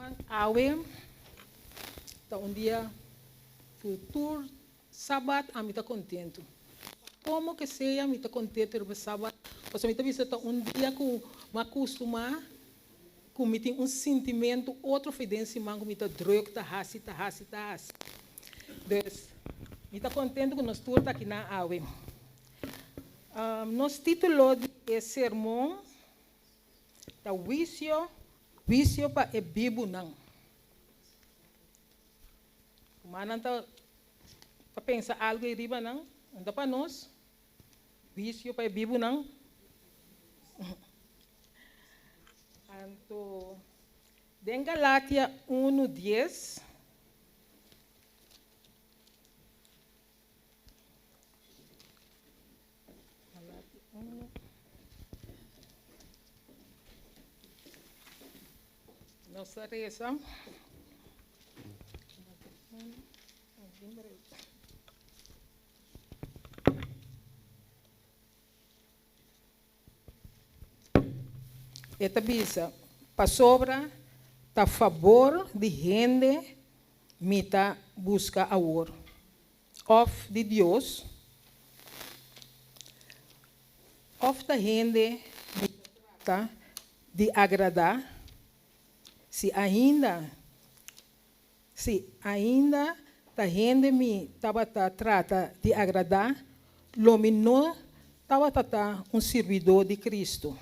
Ruman, awe ta un dia ku tur sabat ami ta kontentu. Komo ke sea mi ta kontentu riba sabat, pasobra mi ta bisa ta un dia ku mi a kustumá ku mi tin un sintimentu otro fe den siman ku mi ta drùk ta hasi, ta hasi, ta hasi. Dus, mi ta kontentu ku nos tur ta akinan awe. Nos título di e sermon ta Huisio, Huisio pa e bibunan. Rumannan ta ta pensa algu ei riba nan, no ta pa nos. Huisio pa e bibunan. Anto den Galatia unu dies. Nos ta resa. E ta bisa, Pasobra ta fabor di hende mi ta buska awor, òf di Dios? Òf ta hende mi ta trata di agradá? Si ainda Si ainda ta hende mi tabata trata di agradá, lo mi no tabata ta un sirbidó di Cristo.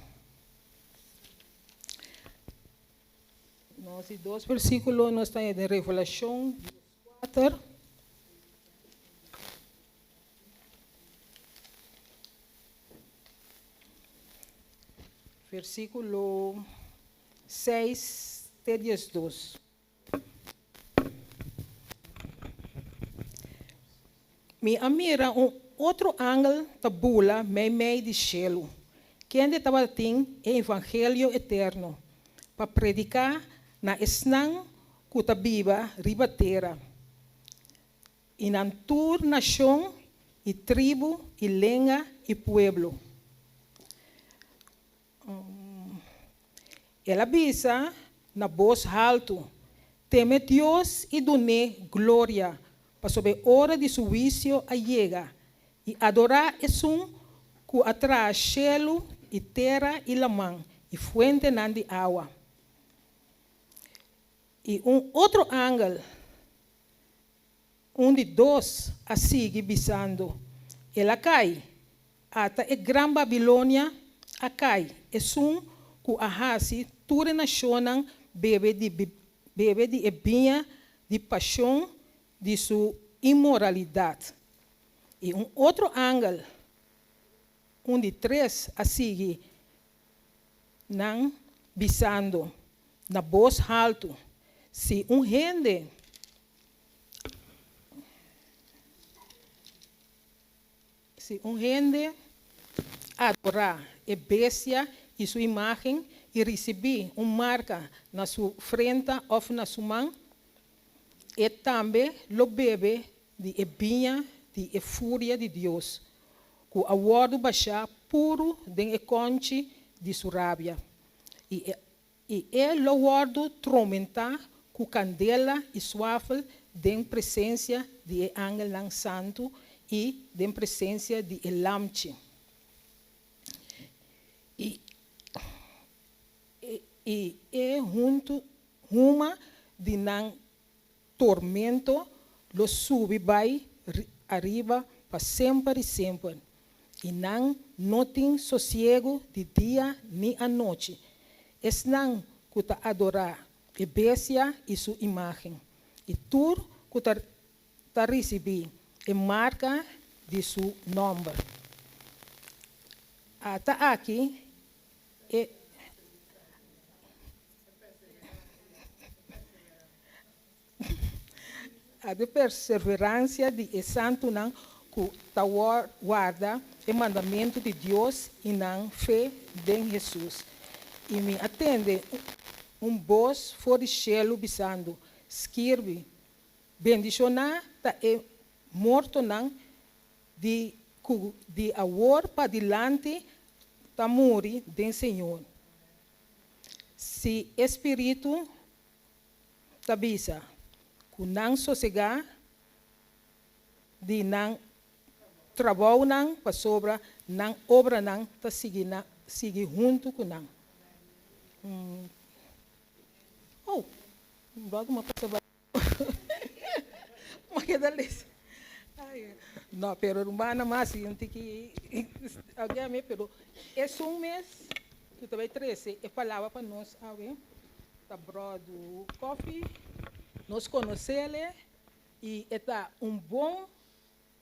Nos di dos versíkulo nos ta den Revelashon dieskuater. Versíkulo seis te diesdos. Mi a mira un otro angel ta bula meimei di shelu, kende tabatin e evangelio eterno pa prediká na esnan ku ta biba riba tera, i nan tur nashon i tribu i lenga i pueblo. El a bisa na bos haltu, Teme Dios i dun'é gloria, pasobra e ora di su huisio a yega, i adorá esun ku a traha shelu i tera i laman i fuentenan di awa. I un otro angel, Un di dos a sigui bisando, El a kai! Ata e gran Babilonia a kai, esun ku a hasi tur e nashonnan bebe di bebe di e biña di pashon di su inmoralidat. I un otro angel, un di tres, a sigui nan, bisando na bos haltu, Si un hende. Si un hende adorá e bestia i su imágen i risibí un marka na su frenta òf na su man, e tambe lo bebe di e biña di e furia di Dios, ku a wòrdu bashá puru den e kònchi di su rabia, i e I e lo wòrdu tromentá ku kandela i swafel den presensia di e angelnan santu i den presensia di e Lamchi. I i e huntu huma di nan tormento lo subi bai ariba pa semper i semper, i nan no tin sosiegu di dia ni anochi, esnan ku ta adorá e bestia i su imágen, i tur ku ta ta risibí e marka di su nòmber. Ata aki e. A di perseveransia di e santunan ku ta warda e mandamentu di Dios i nan fe den Hesus. I mi a tende un bos for di shelu bisando, Skirbi, Bendishoná ta e mortonan di ku di awor padilanti ta muri den Señor. Si e spiritu. ta bisa ku nan sosegá di nan trabounan pasobra nan obranan ta sigui na sigui huntu ku nan. Oh, bòt mi a pasa bai. Mi a keda lesa. No, pero rumannan mas si un tiki algén mi, pero esun mes ku ta bai trese e palabra pa nos awe ta Bròdu Kòfi. Nos konosele i e ta un bon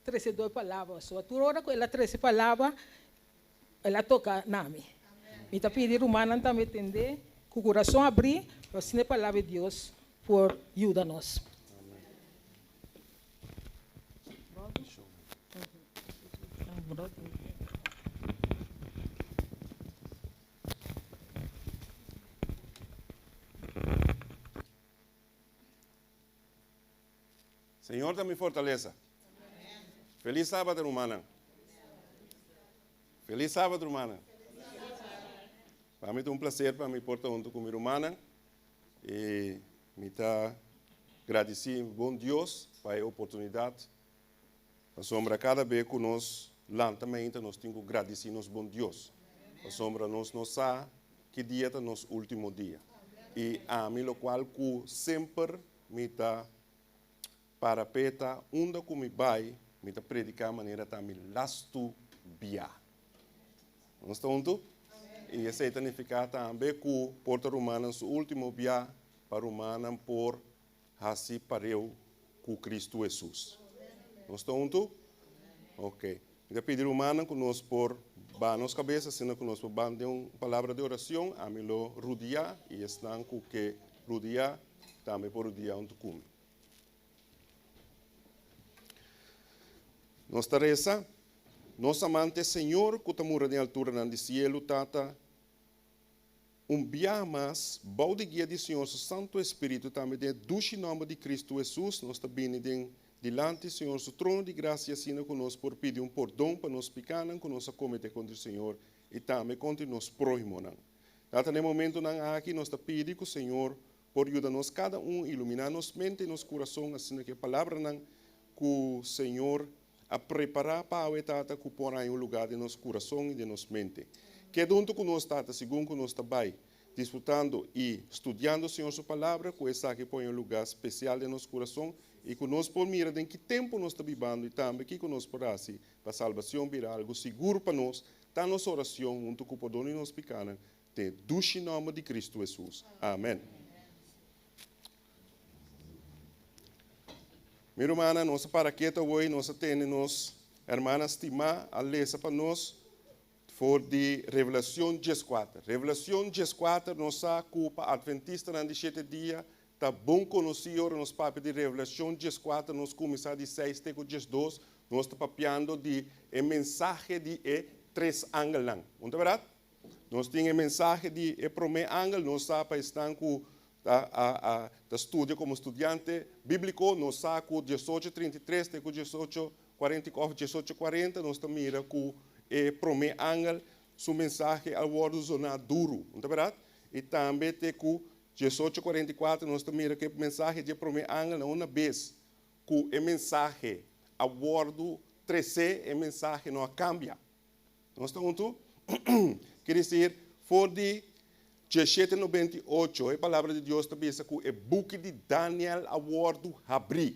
tresedor palabra. So tur ora ku el a trese palabra, el a toka na mi. Mi ta pidi rumannan tambe tende ku kurason abrí pa asina e palabra di Dios por yuda nos. Señor ta mi fortalesa. Feliz sábado, rumannan. Feliz sábado, rumannan. Pa mi ta un placer pa mi por ta hunto cu mi rumannan. Y mi ta gradici bon Dios pa e oportunidad. Pasobra cada be cu nos lanta mainta nos tin cu gradici nos bon Dios. Pasobra nos no sa ki dia ta nos ultimo dia. Y ami locual cu semper Mi ta para peta unda ku mi bai, mi ta prediká manera ta mi lastu bia. Nos ta huntu? I esei ta nifiká tambe ku por ta rumannan su último bia pa rumannan por hasi pareu ku Kristu Hesus. Nos ta huntu? Ok. Mi ta pidi rumannan ku nos por baha nos kabes asina ku nos por ban den un palabra di orashon. Ami lo rudiá i esnan ku ke rudiá tambe por rudiá huntu ku mi. Nos ta resa, Nos amante Señor ku ta mura den alturanan di sielu, Tata, un biaha mas, bou di guia di Señor su Santu Espíritu, tambe den e dushi nòmber di Kristu Hesus, nos ta bini den dilanti Señor su trono di grasia asina ku nos por pidi un pordon pa nos pikánan ku nos a kometé kontra Señor i tambe kontra nos próhimonan. Tata, na e momentunan aki nos ta pidi ku Señor por yuda nos kada un iluminá nos mente i nos kurason asina ku e palabranan ku Señor a prepará pa awe, Tata, ku por haña un lugá den nos kurason i den nos mente. Keda huntu ku nos, Tata, segun ku nos ta bai disfrutando i studiando Señor su Palabra, ku esaki por haña un lugá spesial den nos kurason i ku nos por mira den ki tempu nos ta bibando i tambe kiko nos por hasi pa salbacion bira algu sigur pa nos, ta nos oracion huntu cu pordon di nos picanan, den e dushi nomber di Cristo Jesus. Amen. Mi rumannan, nos a para keto awor i nos a tene nos hermana stimá a lesa pa nos for di Revelacion dieskuater. Revelacion dieskuater nos sa cu pa Adventistanan di Shete Dia Ta bon konosí ora nos papia di Revelashon dieskuater, nos kuminsá di seis te ku diesdos, nos ta papiando di e mensahe di e tres angelnan. Un ta bèrdat? Nos tin e mensahe di e promé angel, nos sa pa esnan ku ta a a ta studia komo studiante bíbliko, nos sa ku diesocho 33 te ku diesocho kuarenta i òf diesocho kuarenta nos ta mira ku e promé angel su mensahe a wòrdu zoná duru. Un ta bèrdat? I tambe te ku Diesocho kuarenta i kuater nos ta mira ku e mensahe dje promé angel na una bes ku e mensahe a wòrdu tresé, e mensahe no a kambia. Nos ta huntu? Ker desir, for di diesshete nobenta i ocho e Palabra di Dios ta bisa ku e buki di Daniel a wòrdu habrí.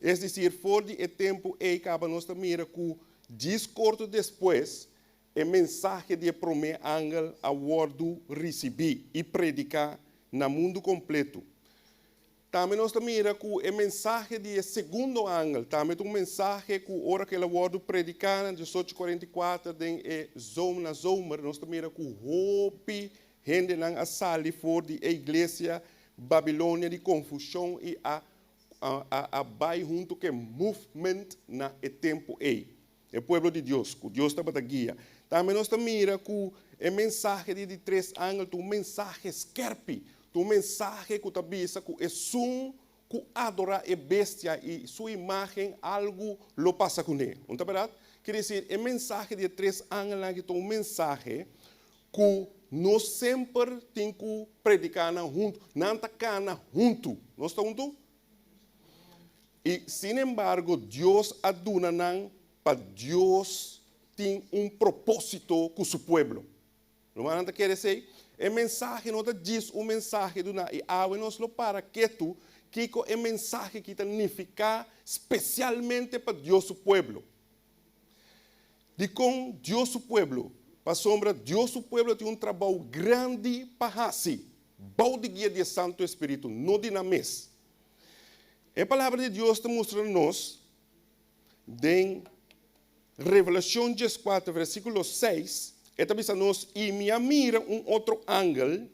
Es desir, for di e tempu ei kaba nos ta mira ku djis korto despues E mensahe di e promé angel a wòrdu risibí i prediká na mundu kompletu. Tambe nos ta mira ku e mensahe di e segundo angel tambe ta un mensahe ku ora ku el a wòrdu prediká na diesocho 44 den e zom na zomer nos ta mira ku hopi hendenan a sali for di e iglesia Babilonia di konfushon i a a bai huntu ku e movement na e tempu ei. E pueblo di Dios, ku Dios tabata guia. Tambe nos ta mira ku e mensahe di di tres angel ta un mensahe skèrpi, ta un mensahe ku ta bisa ku esun ku adorá e bestia i su imágen algu lo pasa kuné. Un ta bèrdat? Ker desir, e mensahe di e tres angelnan aki ta un mensahe ku. nos semper tin ku prediká nan huntu. Nan ta kana huntu. Nos ta huntu? I sin embargo Dios a duna nan pa Dios tin un propósito ku su pueblo. Rumannan ta kere esei? E mensahe no ta djis un mensahe duná i awe nos lo para ketu kiko e mensahe aki ta nifiká spesialmente pa Dios su pueblo. Dikon Dios su pueblo? Pasobra Dios su pueblo tin un trabou grandi pa hasi bou di guia di e Santu Espíritu, no di nan mes. E Palabra di Dios ta mustra nos den Revelashon dieskuater, versíkulo seis, e ta bisa nos, I mi a mira un otro angel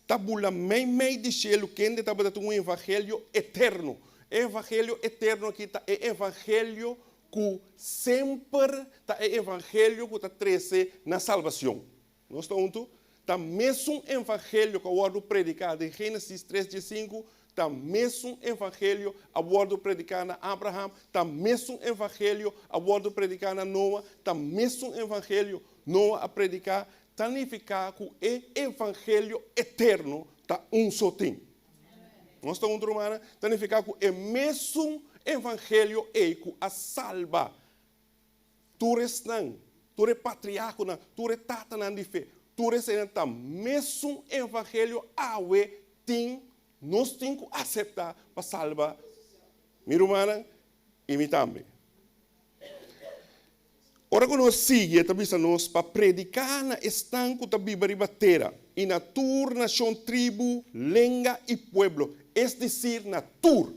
ta bula meimei di shelu, kende tabata tin un evangelio eterno. E evangelio eterno aki ta e evangelio ku semper ta e evangelio ku ta trese na salbacion. Nos ta huntu? Ta mesun evangelio ku a wòrdu prediká den Génesis tres diesinku, ta mesun evangelio a wòrdu prediká na Abraham, ta mesun evangelio a wòrdu prediká na Noa, ta mesun evangelio Noa a prediká, ta nifiká ku e evangelio eterno ta un so tin. Nos ta huntu, rumannan? Ta nifiká ku e mesun evangelio ei ku a salba Tur esnan, tur e patriarkonan, tur e tatanan di fe, tur eseinan ta mesun evangelio awe tin, nos tin ku aseptá pa salba mi rumannan i mi tambe. Ora ku nos sigui e ta bisa nos pa prediká na esnan ku ta biba riba tera i na tur nashon, tribu, lenga i pueblo, es desir na tur.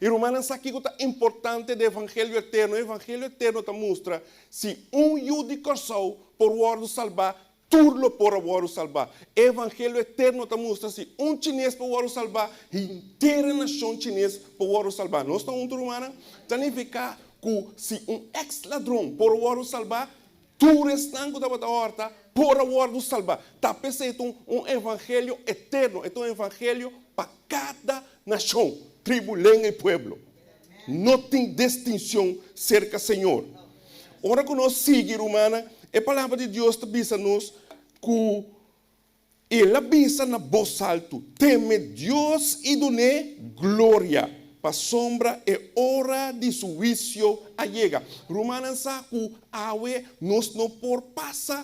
I rumannan sa kiko ta importante di evangelio eterno? E evangelio eterno ta mustra si un yu di Kòrsou por wòrdu salbá, tur lo por a wòrdu salbá. E evangelio eterno ta mustra si un chines por wòrdu salbá, henter e nashon chines por wòrdu salbá. Nos ta huntu rumannan? Ta nifiká ku si un eks ladron por wòrdu salbá, tur esnan ku tabata hòrta por a wòrdu salbá. Ta p'esei ta un evangelio eterno, e ta un evangelio pa kada Nashon, tribu, lenga i pueblo. No tin distinshon serka Señor. Ora ku nos sigui, rumannan, e Palabra di Dios ta bisa nos ku El a bisa na bos altu, Teme Dios i dun'é gloria, pasobra e ora di su huisio a yega. Rumannan sa ku awe nos no por pasa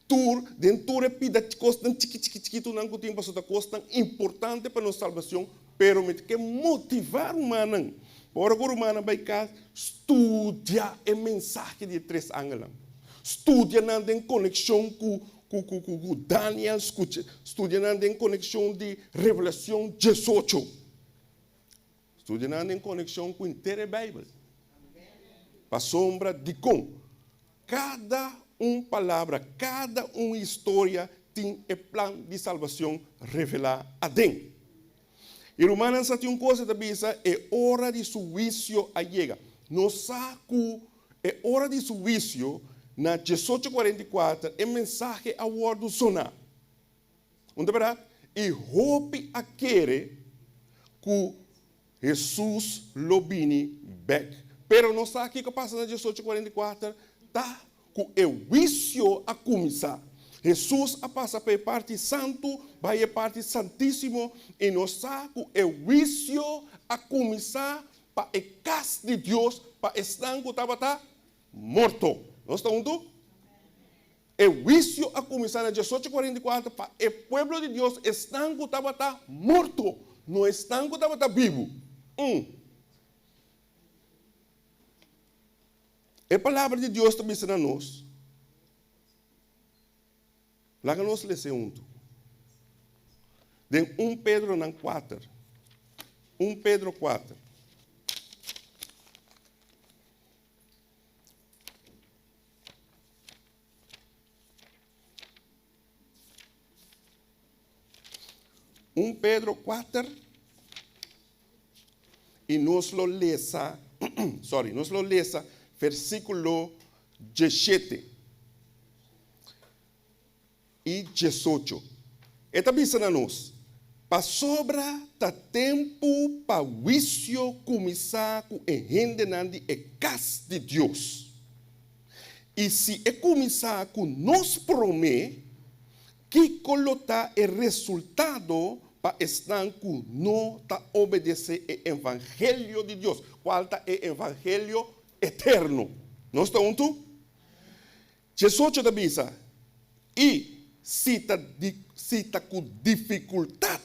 Tur, den tur e pida kosnan chiki chiki chikitunan ku tin pasobra ta kosnan importante pa nos salbacion, pero mi ta ke motiva rumannan pa ora ku rumannan bai kas studia e mensahe di e tres angelnan. Studia nan den konekshon ku ku ku ku Daniel, skucha studia nan den konekshon di Revelacion diesocho. Studia nan den konekshon ku henter e Beibel. Pasobra dikon kada un palabra, kada un historia tin e plan di salbacion revelá aden. I rumannan sa tin un kos e ta bisa, e ora di su huisio a yega. Nos sa ku e ora di su huisio, na diesocho kuarenta i kuater, e mensahe a wòrdu soná. Un ta bèrdat? I hopi a kere ku Hesus lo bini bèk. Pero nos sa kiko a pasa na diesocho 44? Ta ku e huisio a kuminsá. Hesus a pasa pa e parti santu bai e parti santísimo i nos sa ku e huisio a kuminsá pa e kas di Dios pa esnan ku tabata morto. Nos ta huntu? E huisio a kuminsá na diesocho 44 pa e pueblo di Dios, esnan ku tabata morto, no esnan ku tabata bibu. Un. E Palabra di Dios ta bisa na nos, laga nos lesa huntu. Den un Pedronan kuater, un Pedro kuater. Un Pedro 4 i nos lo lesa, sorry, nos lo lesa versíkulo 17 i 18. E ta bisa na nos, Pasobra ta tempu pa huisio kuminsá ku e hendenan di e kas di Dios. I si e kuminsá ku nos promé, Kiko lo ta e resultado pa esnan ku no ta obedesé e evangelio di Dios, kual ta e evangelio eterno? Nos ta huntu? 18 ta bisa, I si ta si ta ku difikultat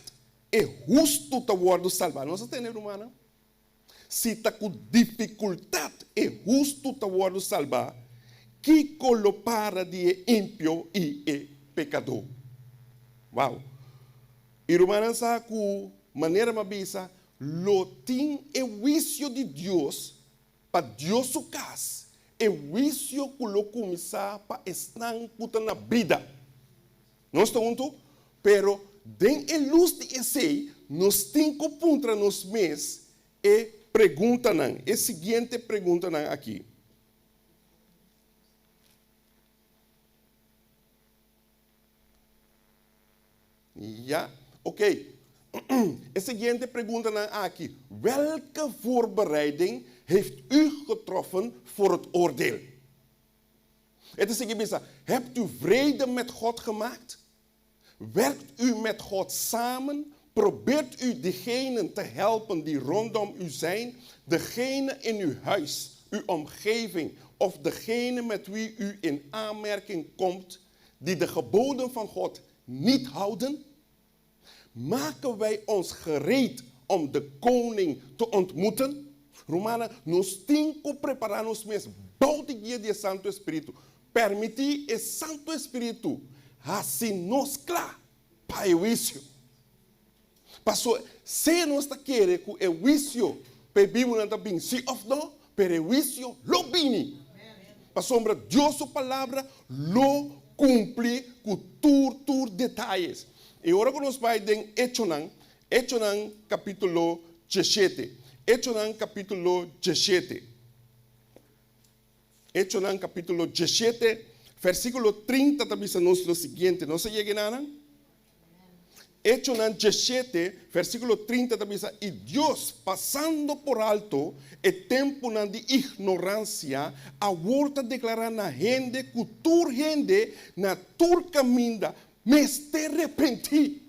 e hustu ta wòrdu salbá. Nos a tende, rumannan? Si ta ku difikultat e hustu ta wòrdu salbá, kiko lo para di e impio i e pekadó? Wou! I rumannan sa ku, manera mi a bisa, lo tin e huisio di Dios pa Dios su kas, e huisio ku lo kuminsá pa esnan ku ta na bida. Nos ta huntu? Pero den e lus di esei, nos tin ku puntra nos mes e preguntanan, e siguiente preguntanan aki. Ja, ok. E siguiente preguntanan aki, Welke voorbereiding heeft u getroffen voor het oordeel? E ta sigui bisa, Hebt u vrede met God gemaakt? Werkt u met God samen? Probeert u diegenen te helpen die rondom u zijn, degene in uw huis, uw omgeving of degene met wie u in aanmerking komt, die de geboden van God niet houden? Maken wij ons gereed om de koning te ontmoeten? Rumannan, nos tin ku prepará nos mes bou di guia di e Santu Espíritu. Permití e Santu Espíritu hasi nos kla pa e huisio. Paso, sea nos ta kere ku e huisio pa e bibunan ta bin sí òf no, pero e huisio lo bini. Pasobra Dios su Palabra lo kumpli ku tur tur detayes. I ora ku nos bai den Echonan, Echonan kapítulo diesshete, Echonan kapítulo diesshete, Echonan kapítulo diesshete, versíkulo 30 ta bisa nos lo siguiente. Nos a yega enanan? Echonan 17, versíkulo 30 ta bisa, I Dios, pasando por alto e tempunan di ignoransia, awor ta deklará na hende ku tur hende na tur kaminda mester repentí.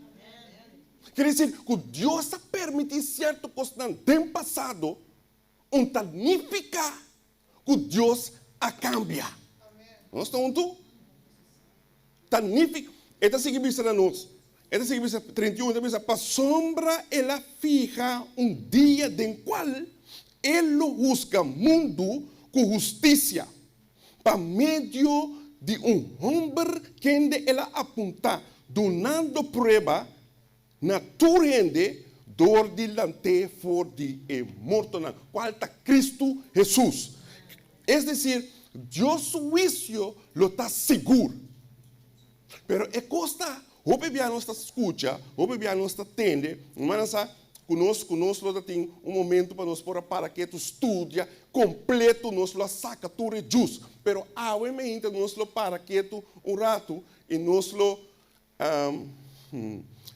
Ker desir ku Dios a permití sierto kosnan den pasado, un ta nifiká ku Dios a kambia. Nos ta huntu? Ta nifi, e ta sigui bisa na nos, e ta sigui bisa, 31, e ta bisa, Pasobra el a fiha un dia den kual e lo husga mundu ku hustisia, pa medio di un hòmber kende el a apuntá, dunando prueba na tur hende dor di lant'é for di e mortonan, kual ta Kristu Hesus. Es desir, Dios su huisio lo ta sigur. Pero e kos ta, hopi bia nos ta skucha, hopi bia nos ta tende, rumannan sa ku nos ku nos lo ta tin un momento pa nos por a para ketu studia kompleto, nos lo a saka tur e djus. Pero awe meinta nos lo para ketu un ratu i nos lo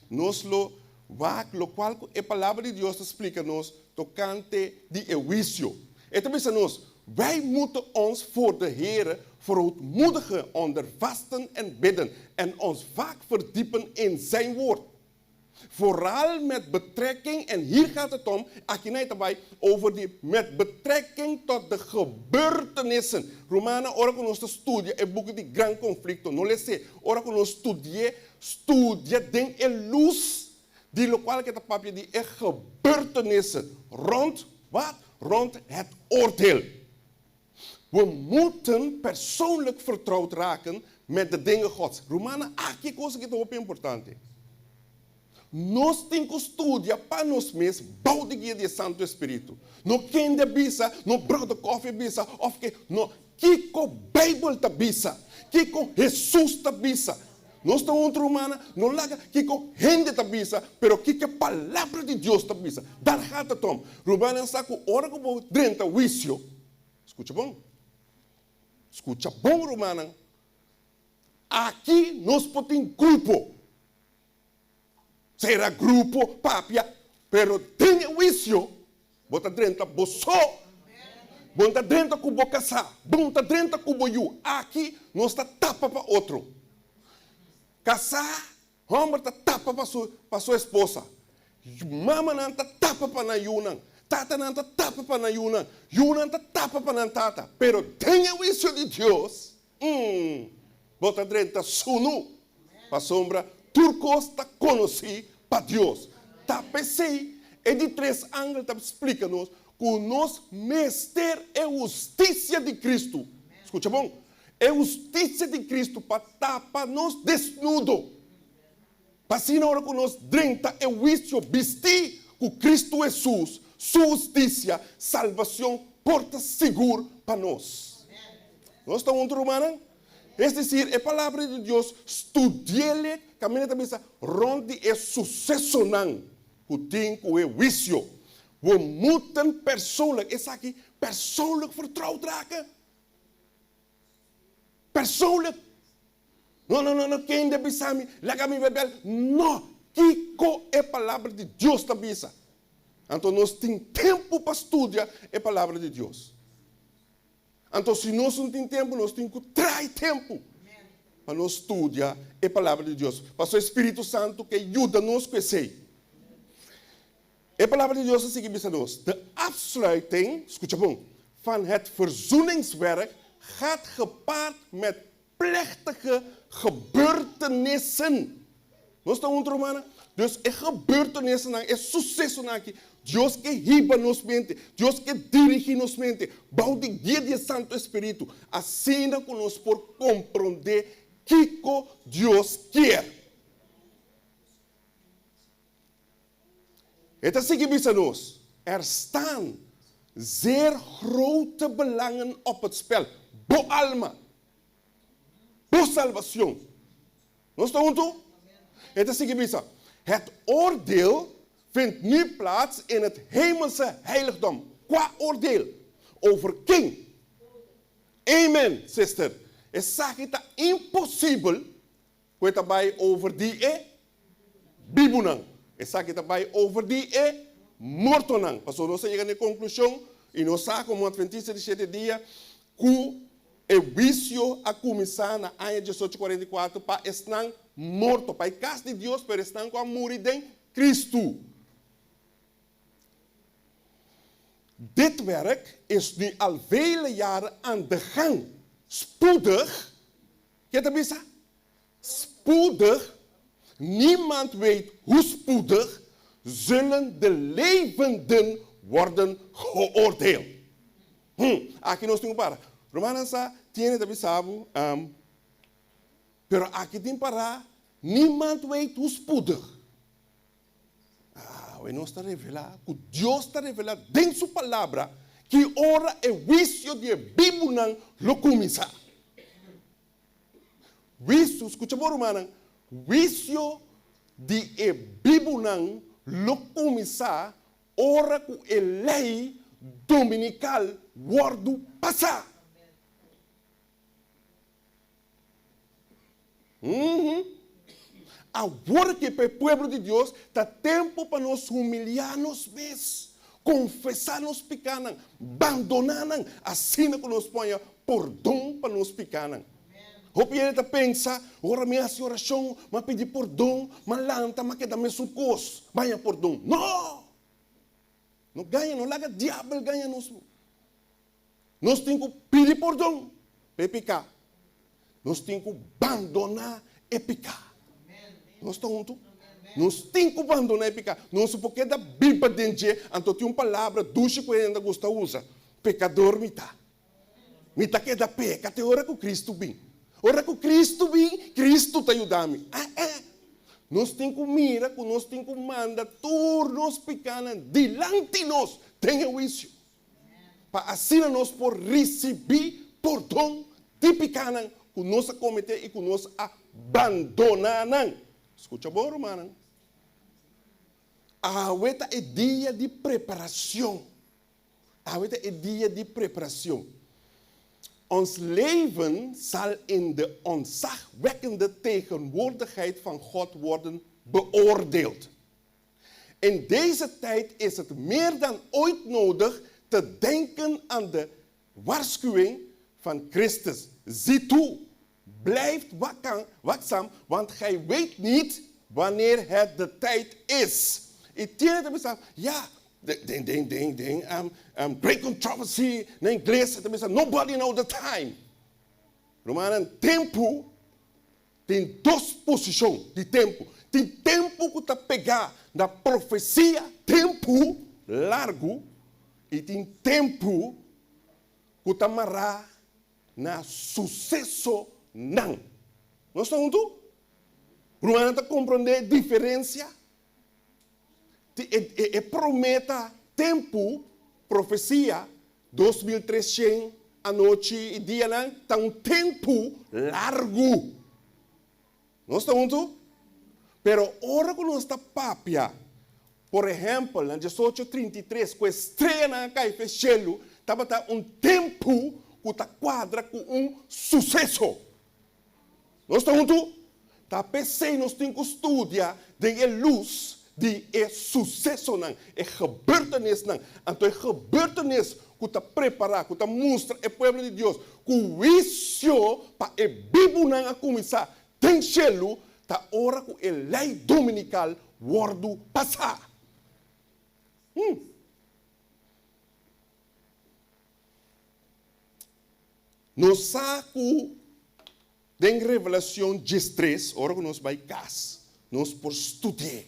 Nos lo wak lokual ku e Palabra di Dios ta splika nos tokante di e huisio. E ta bisa nos, Wij moeten ons voor de Heere verootmoedigen onder vasten en bidden en ons vaak verdiepen in Zijn Woord. Vooral met betrekking, en hier gaat het om, aki nan e ta bai over di met betrekking tot de gebeurtenissen. Rumannan, ora ku nos ta studia e buki di Gran Konflikto, no les'é. Ora ku nos studi'é, studia den e lus di lokual ku e ta papia di e gebeurtenissen rond wat? Rond het oordeel. We moeten persoonlijk vertrouwd raken met de dingen Gods. Rumannan, aki e kos aki ta hopi importante. Nos tin ku studia pa nos mes bou di guia di e Santu Espiritu. No kende a bisa, no Brother Coffee a bisa, òf ke, no. Kiko Beibel ta bisa? Kiko Hesus ta bisa? Nos ta un otro rumannan, no laga kiko hende ta bisa, pero kiko e Palabra di Dios ta bisa. Daar gaat het om. Rumannan sa ku ora ku bo drenta huisio, skucha bon, skucha bon rumannan, aki nos por tin grupo, sera grupo, papia, pero den e huisio bo ta drenta bo so, bo no ta drenta ku bo kasá, bo no ta drenta ku bo yu, aki nos ta tapa pa otro. Kasá, hòmber ta tapa pa su pa su esposa. Mamanan ta tapa pa nan yunan. Tatanan ta tapa pa nan yunan. Yunan ta tapa pa nan tata. Pero den e huisio di Dios, umm, bo ta drenta sunu. Pasobra tur kos ta konosí pa Dios. Ta p'esei e di tres angel ta splika nos ku nos mester e hustisia di Kristu. Skucha bon, e hustisia di Kristu pa tapa nos desnudo, pa asina ora ku nos drenta e huisio bistí ku Kristu Hesus, su hustisia, salbacion por ta sigur pa nos. Nos ta huntu, rumannan? Es desir, e Palabra di Dios studiele kaminda ta bisa rònt di e susesonan ku tin ku e huisio. We moeten persoonlijk, esaki persoonlijk vertrouwd raken. Persoonlijk. No, no, no, no, kende bisa mi, laga mi bebel. No! Kiko e Palabra di Dios ta bisa? Anto nos tin tempu pa studia e Palabra di Dios. Anto si nos no tin tempu, nos tin ku trai tempu pa nos studia e Palabra di Dios. Pasobra e Spiritu Santu ke yuda nos ku esei. E Palabra di Dios ta sigui bisa nos, De afsluiting, skucha bon, van het verzoeningswerk gaat gepaard met plechtige gebeurtenissen. Nos ta huntu, rumannan? Dus e gebeurtenissennan, e susesonan aki, Dios ke hiba nos mente, Dios ke dirigí nos mente bou di guia di e Santu Espíritu, asina ku nos por komprondé kiko Dios kier. E ta sigui bisa nos, Er staan zeer grote belangen op het spel. Bo alma. Bo salbacion. Nos ta huntu? E ta sigui bisa, Het oordeel vindt nu plaats in het hemelse heiligdom. Kua oordeel? Over ken? Amen, sister. Esaki ta imposibel Ku e ta bai over di e bibunan. Esaki ta bai over di e mortonan. Pasobra nos a yega na e konklushon, i nos sa komo Atventista di Shete Dia, ku e huisio a kuminsá na aña diesocho kuarenta i kuater pa esnan morto, pa e kas di Dios, pero esnan ku a muri den Kristu. Dit werk is nu al vele jaren aan de gang. Spoedig, ke ta bisa? Spoedig, niemand weet hoe spoedig, zullen de levenden worden geoordeeld. Hm, aki nos tin ku para. Rumannan sa, tiene ta bisa bo, pero aki tin pará, niemand weet hoe spoedig. Awe nos ta revelá ku Dios ta revelá den Su Palabra ki ora e huisio di e bibunan lo kuminsá. Huisio, skucha bo rumannan, huisio di e bibunan lo kuminsá ora ku e lei dominikal wòrdu pasá. Awor ki pa e pueblo di Dios ta tempu pa nos humiliá nos mes, konfesá nos pikánan, bandoná nan, asina ku nos poña pordon pa nos pikánan. Hopi hende ta pensa, Ora mi hasi orashon, mi a pidi pordon, mi a lanta, mi a keda mesun kos, mi a haña pordon. No! No gaña, no laga diabel gaña nos. Nos tin ku pidi pordon pa e piká. Nos tin ku bandoná e piká. Nos ta huntu? Nos tin ku bandoná e piká. Nos no por keda biba den dje. Anto tin un palabra dushi ku hende ta gusta usa, Pekador mi ta. Mi ta keda peka te ora ku Kristu bin. Ora ku Kristu bin, Kristu ta yuda mi. Ah-ah. Nos tin ku mira ku nos tin ku manda tur nos pikánan dilanti nos den e huisio. pa asina nos por risibí pordon di pikánan ku nos a kometé i ku nos a bandoná nan. Skucha bon, rumannan. Awe ta e dia di preparashon. Awe ta e dia di preparashon. Ons leven zal in de ontzagwekkende tegenwoordigheid van God worden beoordeeld. In deze tijd is het meer dan ooit nodig te denken aan de waarschuwing van Christus. Zie toe, Blijft waakzaam, want gij weet niet wanneer het de tijd is. I tin ta bisa, ya, den, den, den, den, Great Controversy na ingles ta bisa, nobody know the time. Rumannan, tempu tin dos posishon di tempu. Tin tempu ku ta pegá na profesia, tempu largu, i tin tempu ku ta mará na susesonan. Nos ta huntu? Rumannan ta komprondé e diferensia? E promé ta tempu, profesia, 2300 anochi i dianan ta un tempu largu. Nos ta huntu? Pero ora ku nos ta papia, por ehèmpel, na 1833 ku e streanan a kai fe shelu, tabata un tempu ku ta kuadra ku un suseso. Nos ta huntu? Ta p'esei nos tin ku studia den e lus di e susesonan, e gebeurtenisnan. Anto e gebeurtenis ku ta prepará, ku ta mustra e pueblo di Dios ku huisio pa e bibunan a kuminsá den shelu, ta ora ku e lei dominikal wòrdu pasá. Nos sa ku den Revelacion 13, ora ku nos bai kas, nos por studi'é.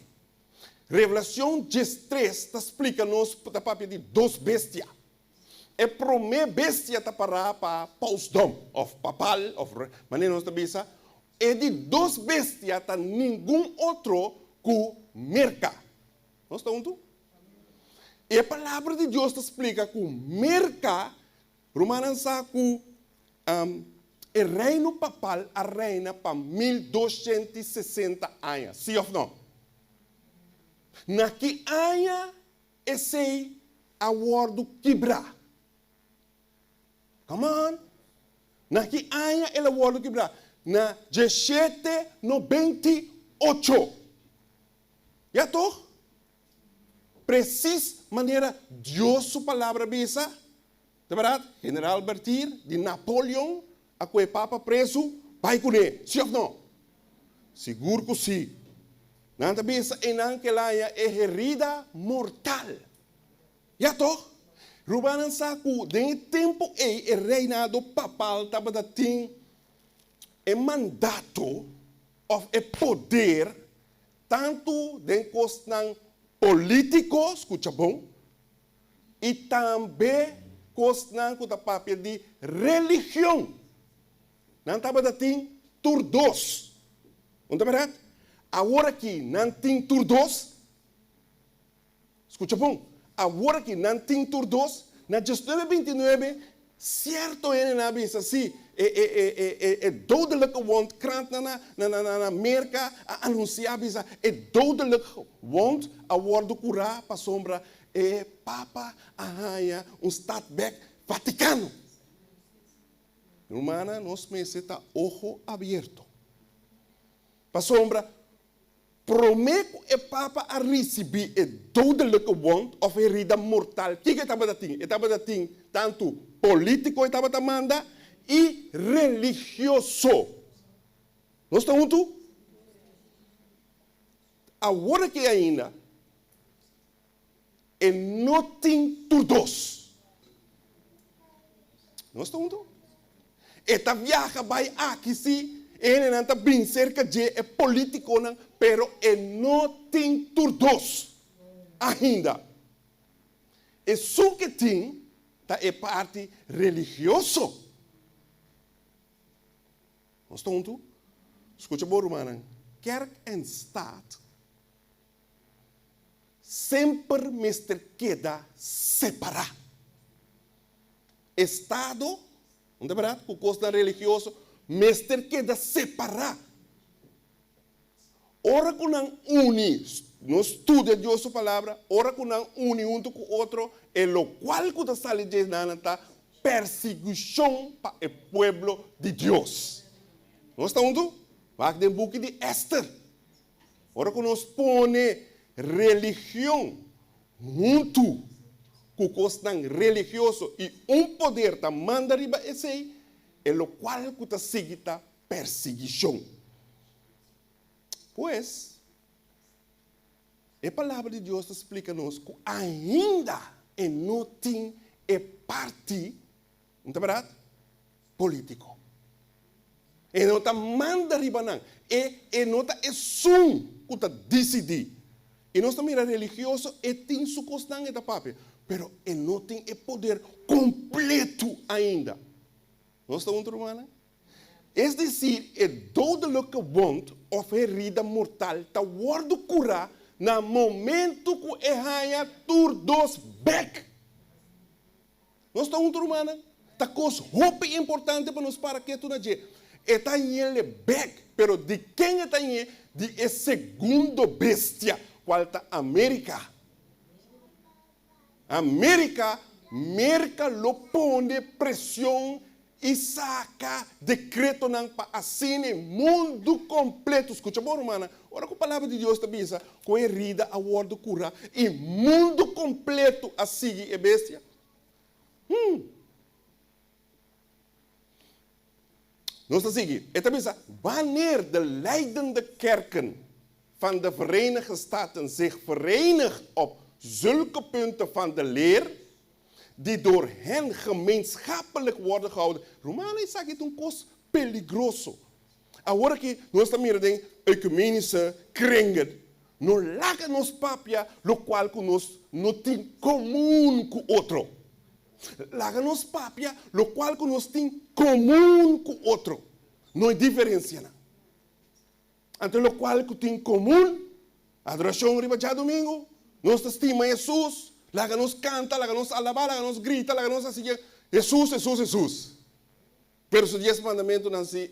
Revelacion 13 ta splika nos, ta papia di dos bestia. E promé bestia ta pará pa pausdom, òf papal, òf manera nos ta bisa. E di dos bestia ta ningun otro ku Merka. Nos ta huntu? E Palabra di Dios ta splika ku Merka, rumannan sa ku e reino papal a reina pa 1260 aña, si òf no? Na ki aña esei a wòrdu kibrá? Come on! Na ki aña el a wòrdu kibrá? Na 1798. Ya toch? Precies manera Dios su palabra bisa. Ta berdad? General Bertier di Napoleon a koe Papa presu, bai kuné. Si of no? Sigur ku si. Nan ta bisa einan ku el a haña e herida mortal. Ya toch? Rumannan sa ku den e tempu ei e reinado papal tabata tin e mandato òf e poder tantu den kosnan polítiko, skucha bon, i tambe kosnan ku ta papia di religion. Nan tabata tin tur dos. Un ta bèrdat? Awor aki nan tin tur dos. Skucha bon, awor aki nan tin tur dos, na 1929 sierto hendenan a bisa si e e e e e e dodelijke wond krantnan na na na na na Merka a anunsiá bisa e dodelijke wond a wòrdu kurá pasobra e papa a haña un stad bèk Vatikano. Rumannan nos mester ta ojo abierto pasobra Promé ku e papa a risibí e dodelijke wond òf herida mortal, kiko e tabata tin? E tabata tin tantu polítiko e tabata manda i religioso. Nos ta huntu? Awor aki ainda e no tin tur dos. Nos ta huntu? E ta viaha bai aki si, e hendenan ta bin serka dje, e politikonan, pero e no tin tur dos ainda. Esun ke tin ta e parti religioso. Nos ta huntu? Skucha bo rumannan, kerk en staat semper mester keda separá. Estado, no ta bèrdat, ku kosnan religioso mester keda separá. Ora ku nan uni, nos studia Dios su Palabra, ora ku nan uni huntu ku otro, e lokual ku ta sali dje nan ta persiguishon pa e pueblo di Dios. Nos ta huntu? Wak den buki di Ester. Ora ku nos pone religion huntu ku kosnan religioso i un poder ta manda riba esei, e lokual ku ta sigui ta. persiguishon. Pues, e Palabra di Dios ta splika nos ku ainda e no tin e parti, no ta bèrdat? Polítiko. E no ta manda riba nan. E e no ta esun ku ta disidí. I nos ta mira religioso, e tin su kosnan e ta papia, pero e no tin e poder kompletu ainda. Nos ta huntu, rumannan? Es desir, e dodelijke wond òf herida mortal ta wòrdu kurá na momentu ku e haña tur dos bèk. Nos ta huntu, rumannan? Ta kos hopi importante pa nos para ketu na dje. E ta hañ'el bèk, pero di ken e ta hañ'é? Di e segundo bestia, kual ta Amerika. Amerika, Merka lo pone presion i saka dekretonan pa asina e mundu kompleto, skucha bon rumannan, ora ku palabra di Dios ta bisa ku e herida a wòrdu kurá i mundu kompleto a sigui e bestia, hmm. Nos ta sigui, e ta bisa, Wanneer de leidende kerken van de Verenigde Staten zich verenigt op zulke punten van de leer, die door hen gemeenschappelijk worden gehouden. Rumannan, esaki ta un kos peligroso. Awor aki nos ta mira den oekumenische kringen, no laga nos papia lokual ku nos no tin komun ku otro. Laga nos papia lokual ku nos tin komun ku otro, no e diferensianan. Anto lokual ku tin komun, adorashon riba djadumingu, nos ta stima Hesus, laga nos kanta, laga nos alabá, laga nos grita, laga nos hasi Hesus, Hesus, Hesus. Pero su dies mandamentunan si,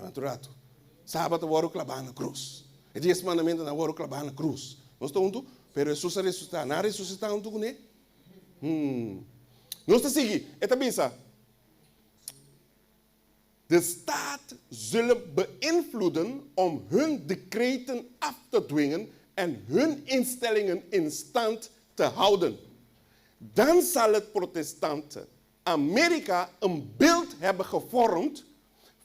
Otro ratu, Sabat a wòrdu klabá na krus. E dies mandamentunan a wòrdu klabá na krus. Nos ta huntu? Pero Hesus a resusitá. Nan a resusitá huntu kuné? Hmm. Nos ta sigui. E ta bisa, De staat zullen beïnvloeden om hun decreten af te dwingen en hun instellingen in stand te houden. Dan zal het protestante Amerika een beeld hebben gevormd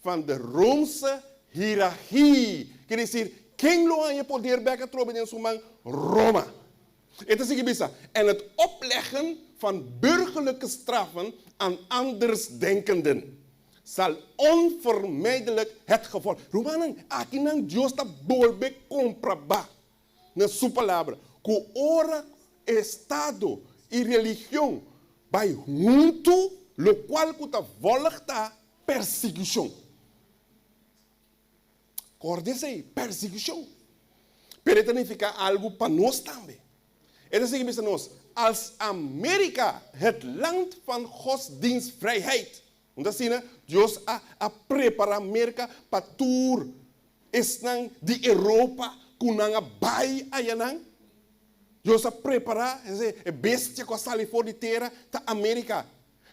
van de Roomse hiërarchie. Ker desir, ken lo haña poder bek atrobe den su man? Roma. E ta sigui bisa, En het opleggen van burgerlijke straffen aan andersdenkenden zal onvermijdelijk het gevolg. Rumannan, akinan Dios ta bolbe komprabá na su Palabra ku ora estado i religion bai huntu, lokual ku ta vòlg ta persiguishon. Kòrda esei, persiguishon. Pero e ta nifiká algu pa nos tambe. E ta sigui bisa nos, Als Amerika het land van godsdienstvrijheid. Un ta asina, Dios a a prepará Merka pa tur esnan di Europa ku nan a bai ayanan. Dios a prepará, e bestia ku a sali for di tera ta Amerika.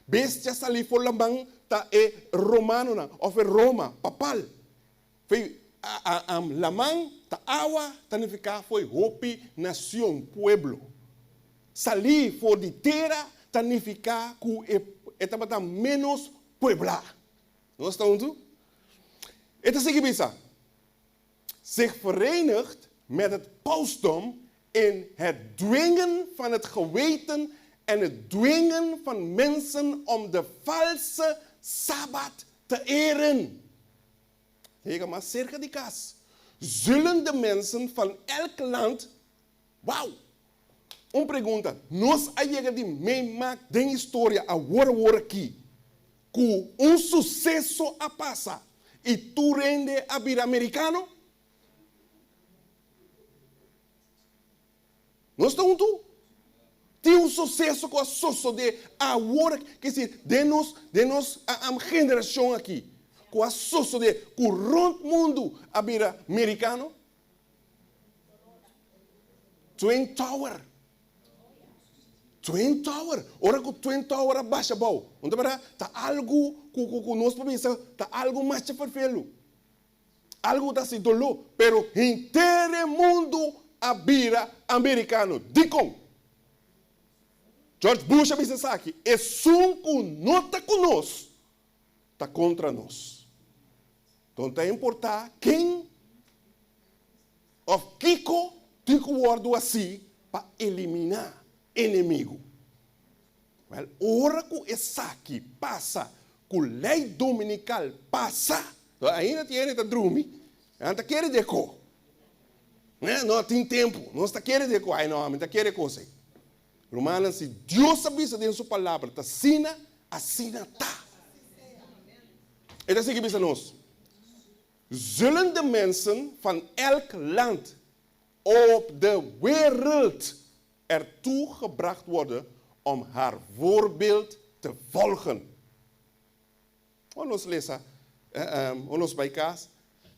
Bestia salí for laman ta e romanonan òf e Roma papal. Fo'i laman ta awa ta nifiká fo'i hopi nacion, pueblo. Salí for di tera ta nifiká ku e tabata ménos pueblá. Nos ta huntu? E ta sigui bisa, Zich verenigt met het pausdom in het dwingen van het geweten en het dwingen van mensen om de valse Sabbat te eren. Ta yega mas serka di kas. Zullen de mensen van elk land Wauw! Un pregunta, nos a yega di meemaak den historia awor awor aki ku un suseso a pasa i tur hende a bira amerikano? Nos ta huntu? Tin un suseso ku a sosodé awor aki, ke esir, den nos, den nos generashon aki, ku a sosodé ku rònt mundu a bira merikano? Twin Tower. Twin Tower. Ora ku Twin Tower a basha abou, no ta berdad? Ta algu ku ku ku nos por bisa ta algu masha ferfelu. Algu ku ta hasi doló, pero henter e mundu a bira amerikano. Dikon? George Bush a bisa esaki, Esun ku no ta ku nos, ta kontra nos. No ta importá ken òf kiko tin ku wòrdu hasí pa eliminá enemigu. Wèl, ora ku esaki pasa, ku lei dominikal pasa, ainda tin hende ta drumi, nan ta kere di e ko. No tin tempu, nos ta kere di e ko. Ai no, mi ta kere e kos ei. Rumannan, si Dios a bisa den su palabra ta asina, asina ta. E ta sigui bisa nos, Zullen de mensen van elk land op de wereld ertoe gebracht worden om haar voorbeeld te volgen. Ora nos lesa, ora nos bai kas,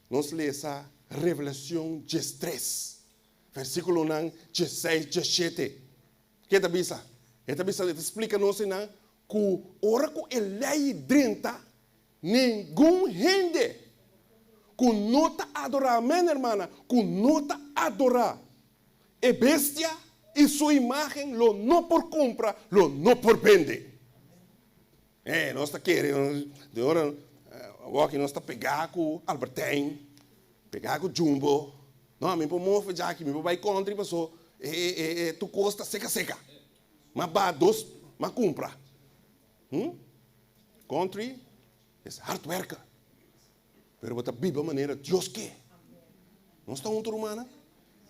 nos lesa Revelacion diestres, versiculonan diesseis, diesshete. Ke ta bisa? E ta bisa, e ta splika nos einan ku ora ku e lei drenta, ningun hende ku no ta adorá, amen hermana, ku no ta adorá E bestia i su imágen lo no por kumpra, lo no por bende. Eh, nos ta kere, de ora awor aki nos ta pegá ku Albertijn, pegá ku Jumbo. No, mi por move djaki, mi por bai country paso e e e tur kos ta seka seka. M'a ba dos, m'a kumpra. Hm? Country is hard werken. Pero bo ta biba manera Dios ke. Nos ta huntu rumannan.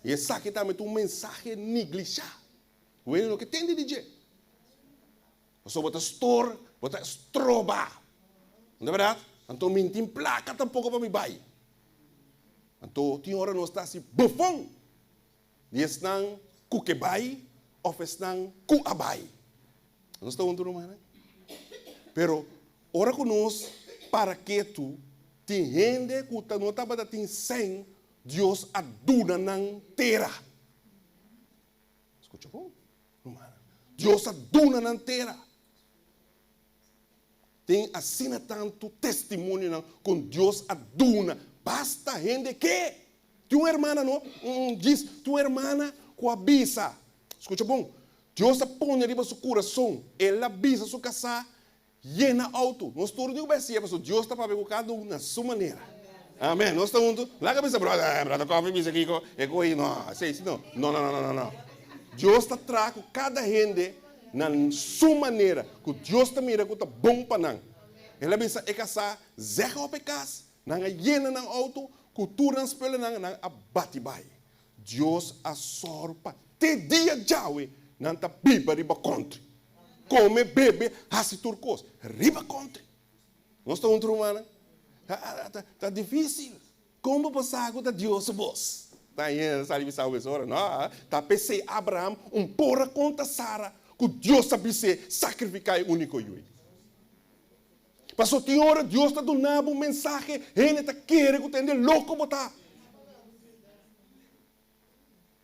I esaki tambe ta un mensahe neglishá. Ku hende no ke tende di dje. Pasobra bo ta stor, bo ta stroba. No ta bèrdat? Anto mi no tin plaka tampoko pa mi bai. Anto tin ora nos ta hasi bofon di esnan ku ke bai òf esnan ku a bai. Nos ta huntu rumannan? Pero ora ku nos para ketu, tin hende ku ta no tabata tin sèn, Dios a duna nan tera. Skucha bon, rumannan. Dios a duna nan tera. Tin asina tantu testimonionan kon Dios a duna basta hende ke. Tin un hermana no, djis, tin un hermana ku a bisa, skucha bon, Dios a pone riba su kurason, el a bisa su kasá, yena outo. Nos tur tin ku bai hasié pasobra Dios ta papia ku kada un na su manera. Amèn. Nos ta huntu? Laga bisa bròder, bròder Kòfi bisa kiko, e kohe, no, asei si no. No, no, no, no, no. Dios ta traha ku kada hende na su manera, ku Dios ta mira ku ta bon pa nan. El a bisa e kasá, Zeg op e kas. Nan a yena nan outo ku tur nan spullennan, nan a bati bai. Dios a sòru pa te dia djawe nan ta biba riba kòntri. Kome, bebe, hasi tur kos riba kòntri. Nos ta un rumannan? Ta difísil. Kon bo por sa ku ta Dios su bos? Ta hende ta sali bisa bo ora. No, ta p'esei Abraham un por a konta Sara ku Dios a bis'é sakrifiká e úniko yu ei. Pasobra tin ora Dios ta duna bo un mensahe, hende ta kere ku ta hende loko bo ta.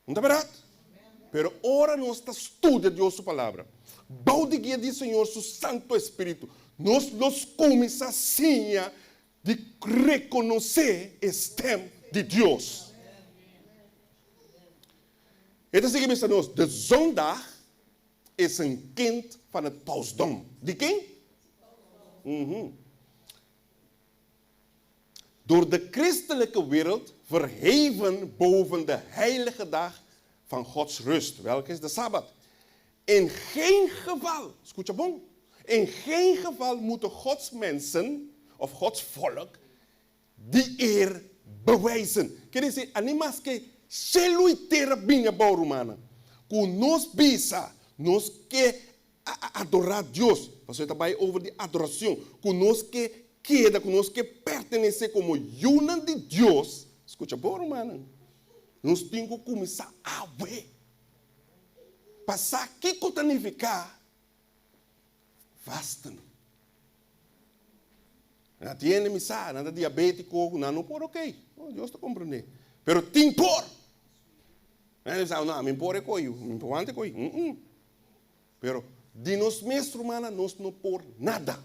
No ta bèrdat? Pero ora nos ta studia Dios su Palabra, bou di guia di Señor su Santu Espíritu, nos lo kuminsá siña di rekonosé e stèm di Dios. E ta sigui bisa nos, De zondag is een kind van het pausdom. Di ken? Door de christelijke wereld verheven boven de heilige dag van Gods rust, welke is de Sabbat. In geen geval, skucha bon, in geen geval moeten Gods mensen of Gods volk die eer bewijzen. Ker disi, a ni maske shelu i tera bini abou, rumannan, ku nos bisa nos ke a adorá Dios, pasobra e ta bai over di adorashon, ku nos ke keda, ku nos ke pertenesé komo yunan di Dios, skucha bon, rumannan, nos tin ku kuminsá awe pa sa kiko ta nifiká vasten. Nan tin hende mi sa, nan ta diabétiko, ku nan no por, okey, Dios ta komprendé, pero tin por. Nan ta bisa, no, ami por e koyo, mi por wanta e koyo. Pero di nos mes, rumannan, nos no por nada.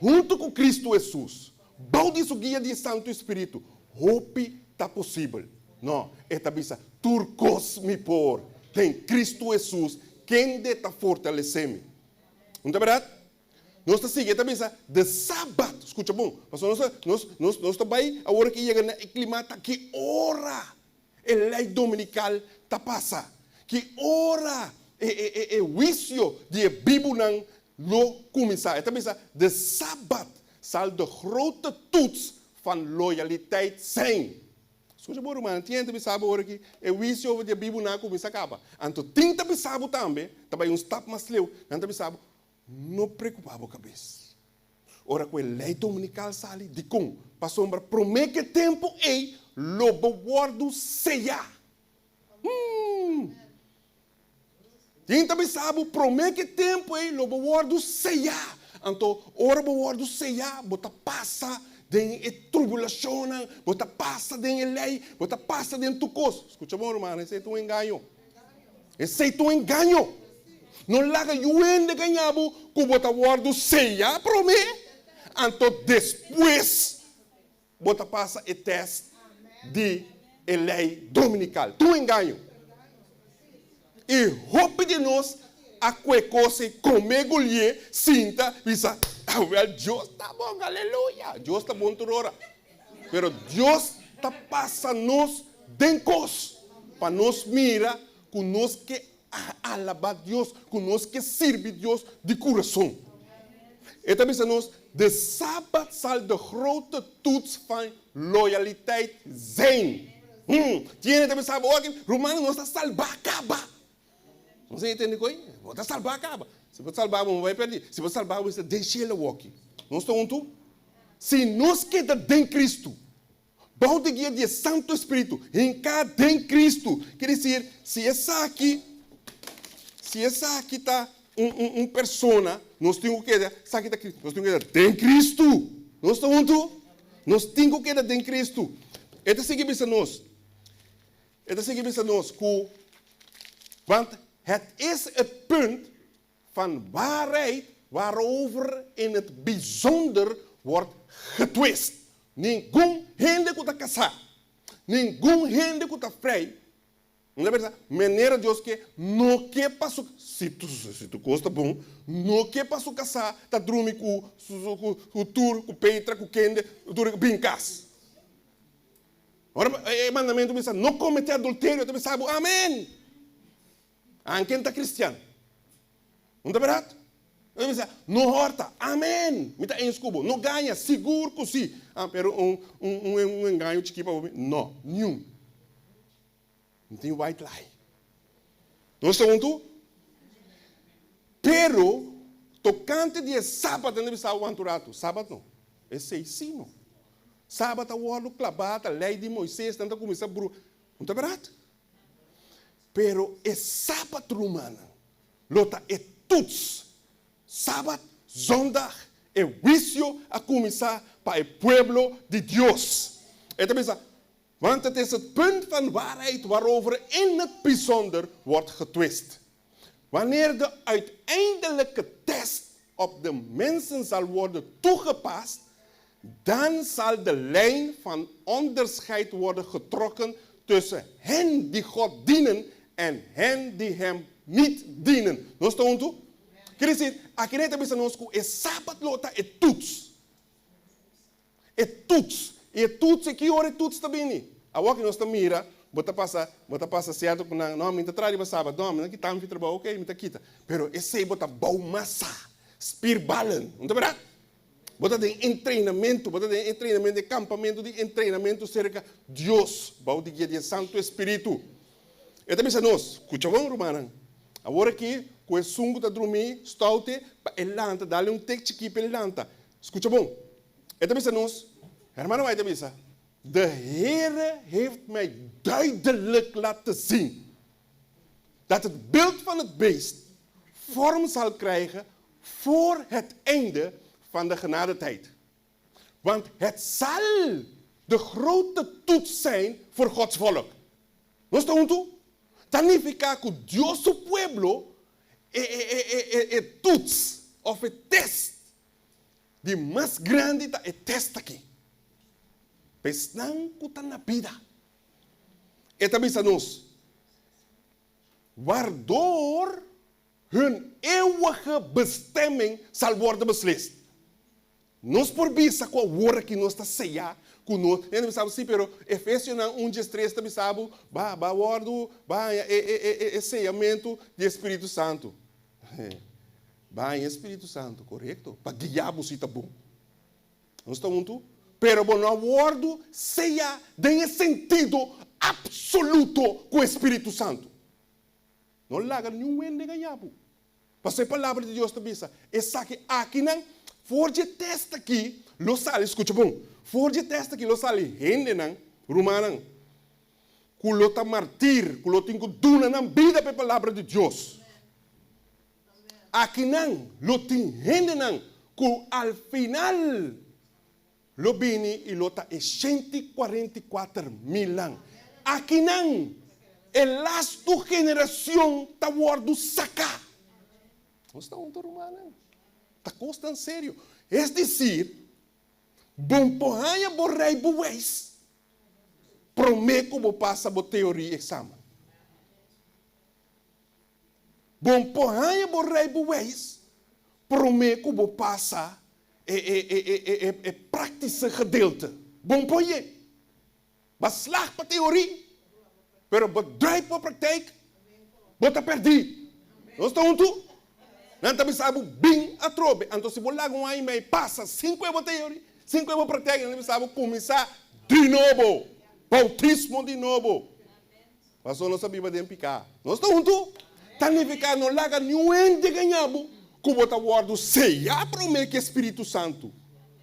Huntu ku Kristu Hesus, bou di su guia di e Santu Spiritu, hopi ta posibel. No, e ta bisa, Tur kos mi por den Kristu Hesus, kende ta fortalesé mi. No ta bèrdat? Nos ta sigui, e ta bisa, de Sabbat. Skucha bon, pasobra nos ta, nos, nos, nos ta bai awor ki yega na e klima ta ki ora e lei dominikal ta pasa, ki ora e, e, e, e huisio di e bibunan lo kuminsá. E ta bisa, de Sabbat zal de grote toets van loyaliteit zijn. Skucha bo rumannan, tin hende ta bisa bo ora ki e huisio over di e bibunan a kuminsá kaba. Anto tin ta bisa bo tambe, ta bai un stap mas leu, nan ta bisa bo, No preokupá bo kabes. Ora ku e lei dominikal sali, dikon? Pasobra promé ku e tempu ei lo bo wòrdu seyá. Hmm. Tin ta bisa bo, promé ku e tempu ei lo bo wòrdu seyá. Anto, ora bo wòrdu seyá, bo ta pasa den e tribulashonnan, bo ta pasa den e lei, bo ta pasa den tur kos. Skucha bon, rumannan, esei ta un engaño. Esei ta un engaño. No laga yu hende gaña bo ku bo ta wòrdu seya promé, anto despues bo ta pasa e tèst di e lei dominikal. Ta un engaño. I hopi di nos a kue kos ei kome gulié, sinta, bisa, Awèl, Dios ta bon, aleluya! Dios ta bon tur ora. Pero Dios ta pasa nos den kos pa nos mira ku nos ke alabá Dios, ku nos ke sirbi Dios di kurason. E ta bisa nos, De Sabbat zal de grote toets van loyaliteit zijn. Hm, tin hende ta bisa bo aki, Rumannan, nos ta salbá kaba. Nos a intende koe? Bo ta salbá kaba. Si bo ta salbá, bo no bai pèrdí. Si bo ta salbá, bo mester den shelu awoki. Nos ta huntu? Si nos keda den Kristu, bou di guia di e Santu Spiritu, hinká den Kristu, ke desir, si esaki, si esaki ta un, un, un persona, nos tin ku keda, esaki ta Kristu, nos tin ku keda den Kristu. Nos ta huntu? Nos tin ku keda den Kristu. E ta sigui bisa nos, E ta sigui bisa nos ku, Want het is het punt van waarheid waarover in het bijzonder wordt getwist. Ningun hende ku ta kasá, ningun hende ku ta frei, no ta pensa, manera Dios ke, no ke pa su, si si tur kos ta bon, no ke pa su kasá ta drumi ku ku tur, ku Petra, ku kende, tur bin kas. Ora e mandamentu bisa no komete adulterio, ta bisa bo amen. Anke N ta kristian. No ta bèrdat? Ta bisa no hòrta, amen. Mi ta eens ku bo. No gaña, sigur ku si. Ah, pero un un un engaño chikí pa bo, no, niun. No tin white lie. Nos ta huntu? Pero, tokante di e Sabat, nan ta bisa wanta un ratu. Sabat no. Esei sí no. Sabat a wòrdu klabá, ta lei di Moises, nan ta kuminsá bru. No ta bèrdat? Pero e Sabat, rumannan, lo ta e tuts. Sabat, zondag, e huisio a kuminsá pa e pueblo di Dios. E ta bisa, Want het is het punt van waarheid waarover in het bijzonder wordt getwist. Wanneer de uiteindelijke test op de mensen zal worden toegepast, dan zal de lijn van onderscheid worden getrokken tussen hen die God dienen en hen die Hem niet dienen. Nos ta huntu? Ker desir, aki nan e ta bisa nos ku e Sabat lo ta e toets. E toets. I e toets e ki ora e toets ta bini? Awor ki nos ta mira, bo ta pasa, bo ta pasa sierto ku nan, no, mi ta traha riba sabat, no, mi ta kita mi fi trabou, ok, mi ta kita. Pero esei bo ta bou masa, spierballen, no ta bèrdat? Bo ta den entrenamentu, bo ta den entrenamentu, e kampamentu di entrenamentu serka Dios, bou di guia di e Santu Espiritu. E ta bisa nos, Kucha bon, rumannan, awor aki ku esun ku ta drumí stoute, pa e lanta, dale un tek chikí pa e lanta. Skucha bon. E ta bisa nos, Hermano White a bisa, De Heere heeft mij duidelijk laten zien dat het beeld van het beest vorm zal krijgen voor het einde van de genadetijd. Want het zal de grote toets zijn voor Gods volk. Nos ta huntu? Ta nifiká ku Dios su pueblo e e e e toets òf e test Di mas grandi ta e test aki. Pa esnan ku ta na bida. E ta bisa nos, Waardoor Hun eeuwige bestemming zal worden beslist. Nos por bisa ku awor aki nos ta seyá ku nos, hende bisa bo si, pero Efesionan un diestres ta bisa bo, ba, ba wòrdu, ba haña e, e, e, e seyamentu di e Spiritu Santu. Ba haña e Spiritu Santu, korekto, pa guia bo si ta bon. Nos ta huntu? Pero bo no a wòrdu seyá den e sentido apsoluto ku e Spiritu Santu. No laga niun hende gañá bo. Pasobra e Palabra di Dios ta bisa, Esaki akinan, for dje tèst akí lo sali, skucha bon, for dje tèst akí lo sali hendenan, rumannan, ku lo ta martir, ku lo tin ku duna nan bida pa e Palabra di Dios. Akinan lo tin hendenan ku al final lo bini i lo ta e 144 milnan. Akinan e lastu generacion ta wordu saca. Nos ta hunto rumannan. Ta cosnan serio. Es decir, bon por haña bo rijbewijs prome cu bo pasa bo theorie examen. Bon por haña bo rijbewijs prome cu bo pasa e e e e e e praktische gedeelte. Bon por ye. Bo a slag pa teorie, pero bo druip pa praktijk, bo ta perdí. Nos ta huntu? Nan ta bisa bo bin atrobe. Anto si bo laga un aña y mei pasa sin cu e bo teorie, sin cu e bo praktijk, nan ta bisa bo cuminsa di nobo. Bautismo di nobo. Pasobra nos a biba den piká. Nos ta huntu? Ta nifiká no laga niun hende gañá bo ku bo ta wòrdu seyá promé ku e Spiritu Santu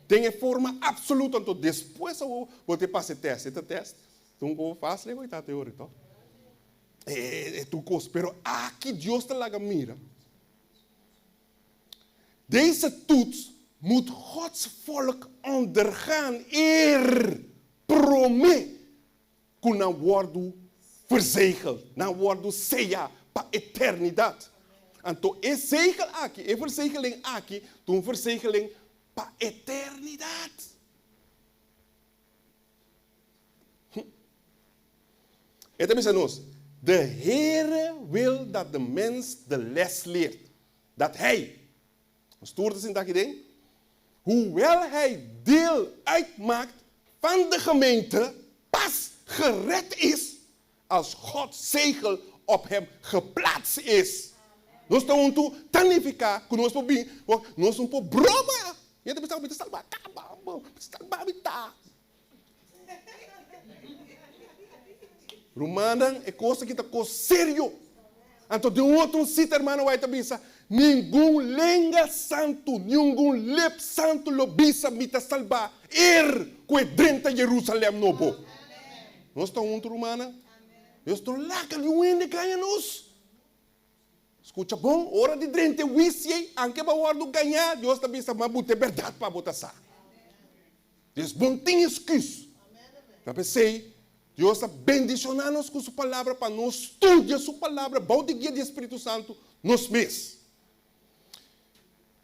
den e forma apsoluto. Anto despues awor bo ta pasa e tèst. E ta tèst ta un kos fásil e ta teori tò. E tur kos. Pero aki Dios ta laga mira. Deze toets moet Gods volk ondergaan eer promé ku nan wòrdu verzegeld, nan wòrdu seyá pa eternidat. Anto e zegel aki, e verzegeling aki, ta un verzegeling pa eternidat. E ta bisa nos, De Heere wil dat de mens de les leert, dat hij, Nos tur ta sinta aki den, hoewel hij deel uitmaakt van de gemeente, pas gered is als Gods zegel op hem geplaatst is. Nos ta huntu ta nifiká ku nos por bin, nos no por broma. Hende ta bisa, mi ta salbá, kaba, salbá mi ta. Rumannan, e kos aki ta kos serio. Anto den un otro sita hermano White ta bisa, Ningun lenga santu, ningun lep santu lo bisa mi ta salbá er ku e drenta Jerusalèm nobo. Nos ta huntu, rumannan? Dios no laga niun hende gaña nos. Skucha bon, ora di drenta e wisi ei, anke bo a wòrdu gañá, Dios ta bisa, Ma bo ta e bèrdat pa bo ta sa. Dios bon tin esküs. Ta p'esei, Dios a bendishoná nos ku su Palabra pa nos studia su Palabra bou di guia di e Spiritu Santu nos mes.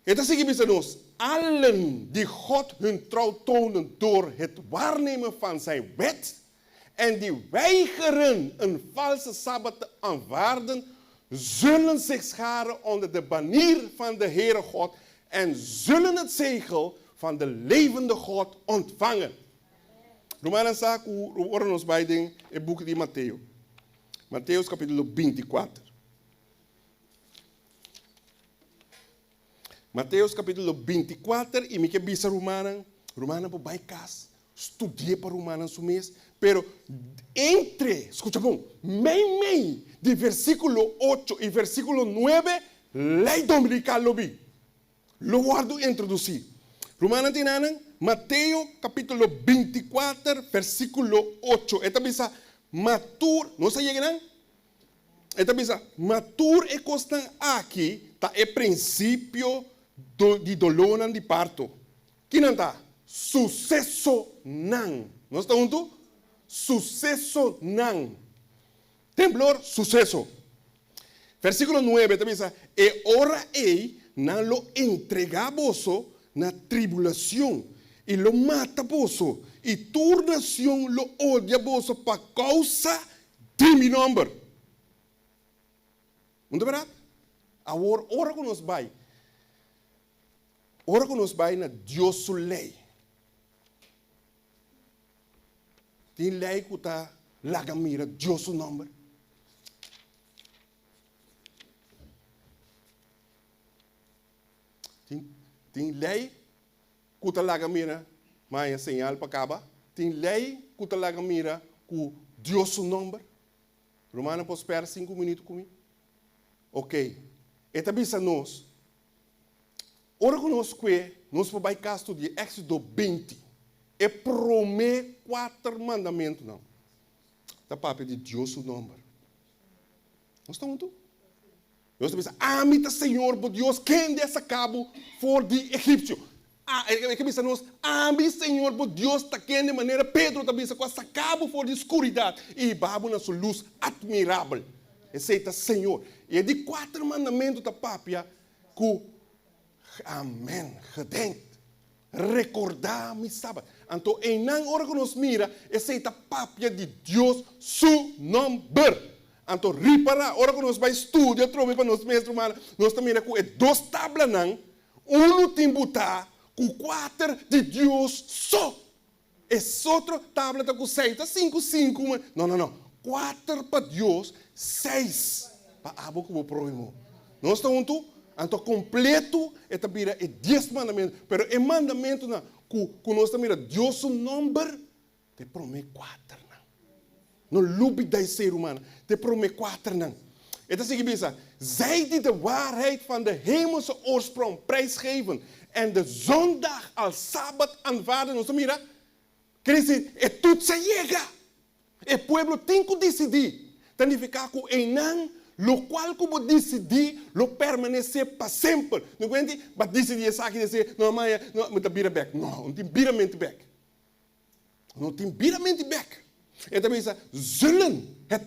E ta sigui bisa nos, Allen die God hun trouw tonen door het waarnemen van zijn wet en die weigeren een valse sabbat te aanvaarden, zullen zich scharen onder de banier van de Heere God en zullen het zegel van de levende God ontvangen. Rumannan sa ku ora nos bai den e buki di Mateo, Mateus kapítulo 24. Mateus kapítulo 24 i mi ke bisa rumannan, rumannan por bai kas, studi'é pa rumannan su mes, pero entre, skucha bon, meimei di versíkulo ocho i versíkulo nuebe, lei dominikal lo bin, lo wòrdu introdusí. Rumannan tin anan, Mateo kapítulo 24 versíkulo ocho, e ta bisa, Ma tur, nos a yega nan? E ta bisa, Ma tur e kosnan aki ta e prinsipio di dolónan di parto. Kinan ta? Susesonan. Nos ta huntu? Susesonan. Temblor, suseso. Versíkulo nuebe ta bisa, E ora ei nan lo entregá boso na tribulacion, i lo mata boso, i tur nacion lo odia boso pa causa di mi nomber. Un ta berdad? Awor, ora ku nos bai, ora ku nos bai na Dios su lei, tin lei ku ta laga mira Dios su nòmber? Tin, tin lei ku ta laga mira, maña señal pa kaba, tin lei ku ta laga mira ku Dios su nòmber? Rumannan por spera sinku minuto ku mi? Ok. E ta bisa nos, ora ku nos kue, nos por bai kas studia Éxodo 20, e promé kuater mandamentunan ta papia di Dios su nòmber. Nos ta huntu? Dios ta bisa, Ami ta Señor bo Dios, kende a saka bo for di Egipsio. E ke bisa nos, Ami, Señor bo Dios, ta kende, manera Pedro ta bisa, ku a saka bo for di skuridat i hiba bo na su lus atmirabel. Esei ta Señor. I e di kuater mandamentu ta papia ku, Amen, gedenkt, rekordá mi sabat. Anto einan ora ku nos mira, esei ta papia di Dios su nòmber. Anto ripará, ora ku nos bai studia atrobe pa nos mes, rumannan, nos ta mira ku e dos tablanan, unu tin butá ku kuater di Dios so. E sotro tabla ta ku seis, ta sinku sinku, no, no, no, kuater pa Dios, seis pa abo ku bo próhimo. Nos ta huntu? Anto kompletu e ta bira e dies mandamentu. Pero e mandamentunan ku ku nos ta mira Dios su nòmber, ta e promé kuaternan. No lubida esei, rumannan, ta e promé kuaternan. E ta sigui bisa, Zij die de waarheid van de hemelse oorsprong prijsgeven en de zondag als sabbat aanvaarden. Nos ta mira? Ker disi, e toets a yega. E pueblo tin ku disidí. Ta nifiká ku einan lokual ku bo disidí lo permanesé pa semper. No kuenti, bo a disidí esaki, esei, no, maña, no, mi ta bira bèk. No, no tin biramentu bèk. No tin biramentu bèk. E ta bisa, Zullen het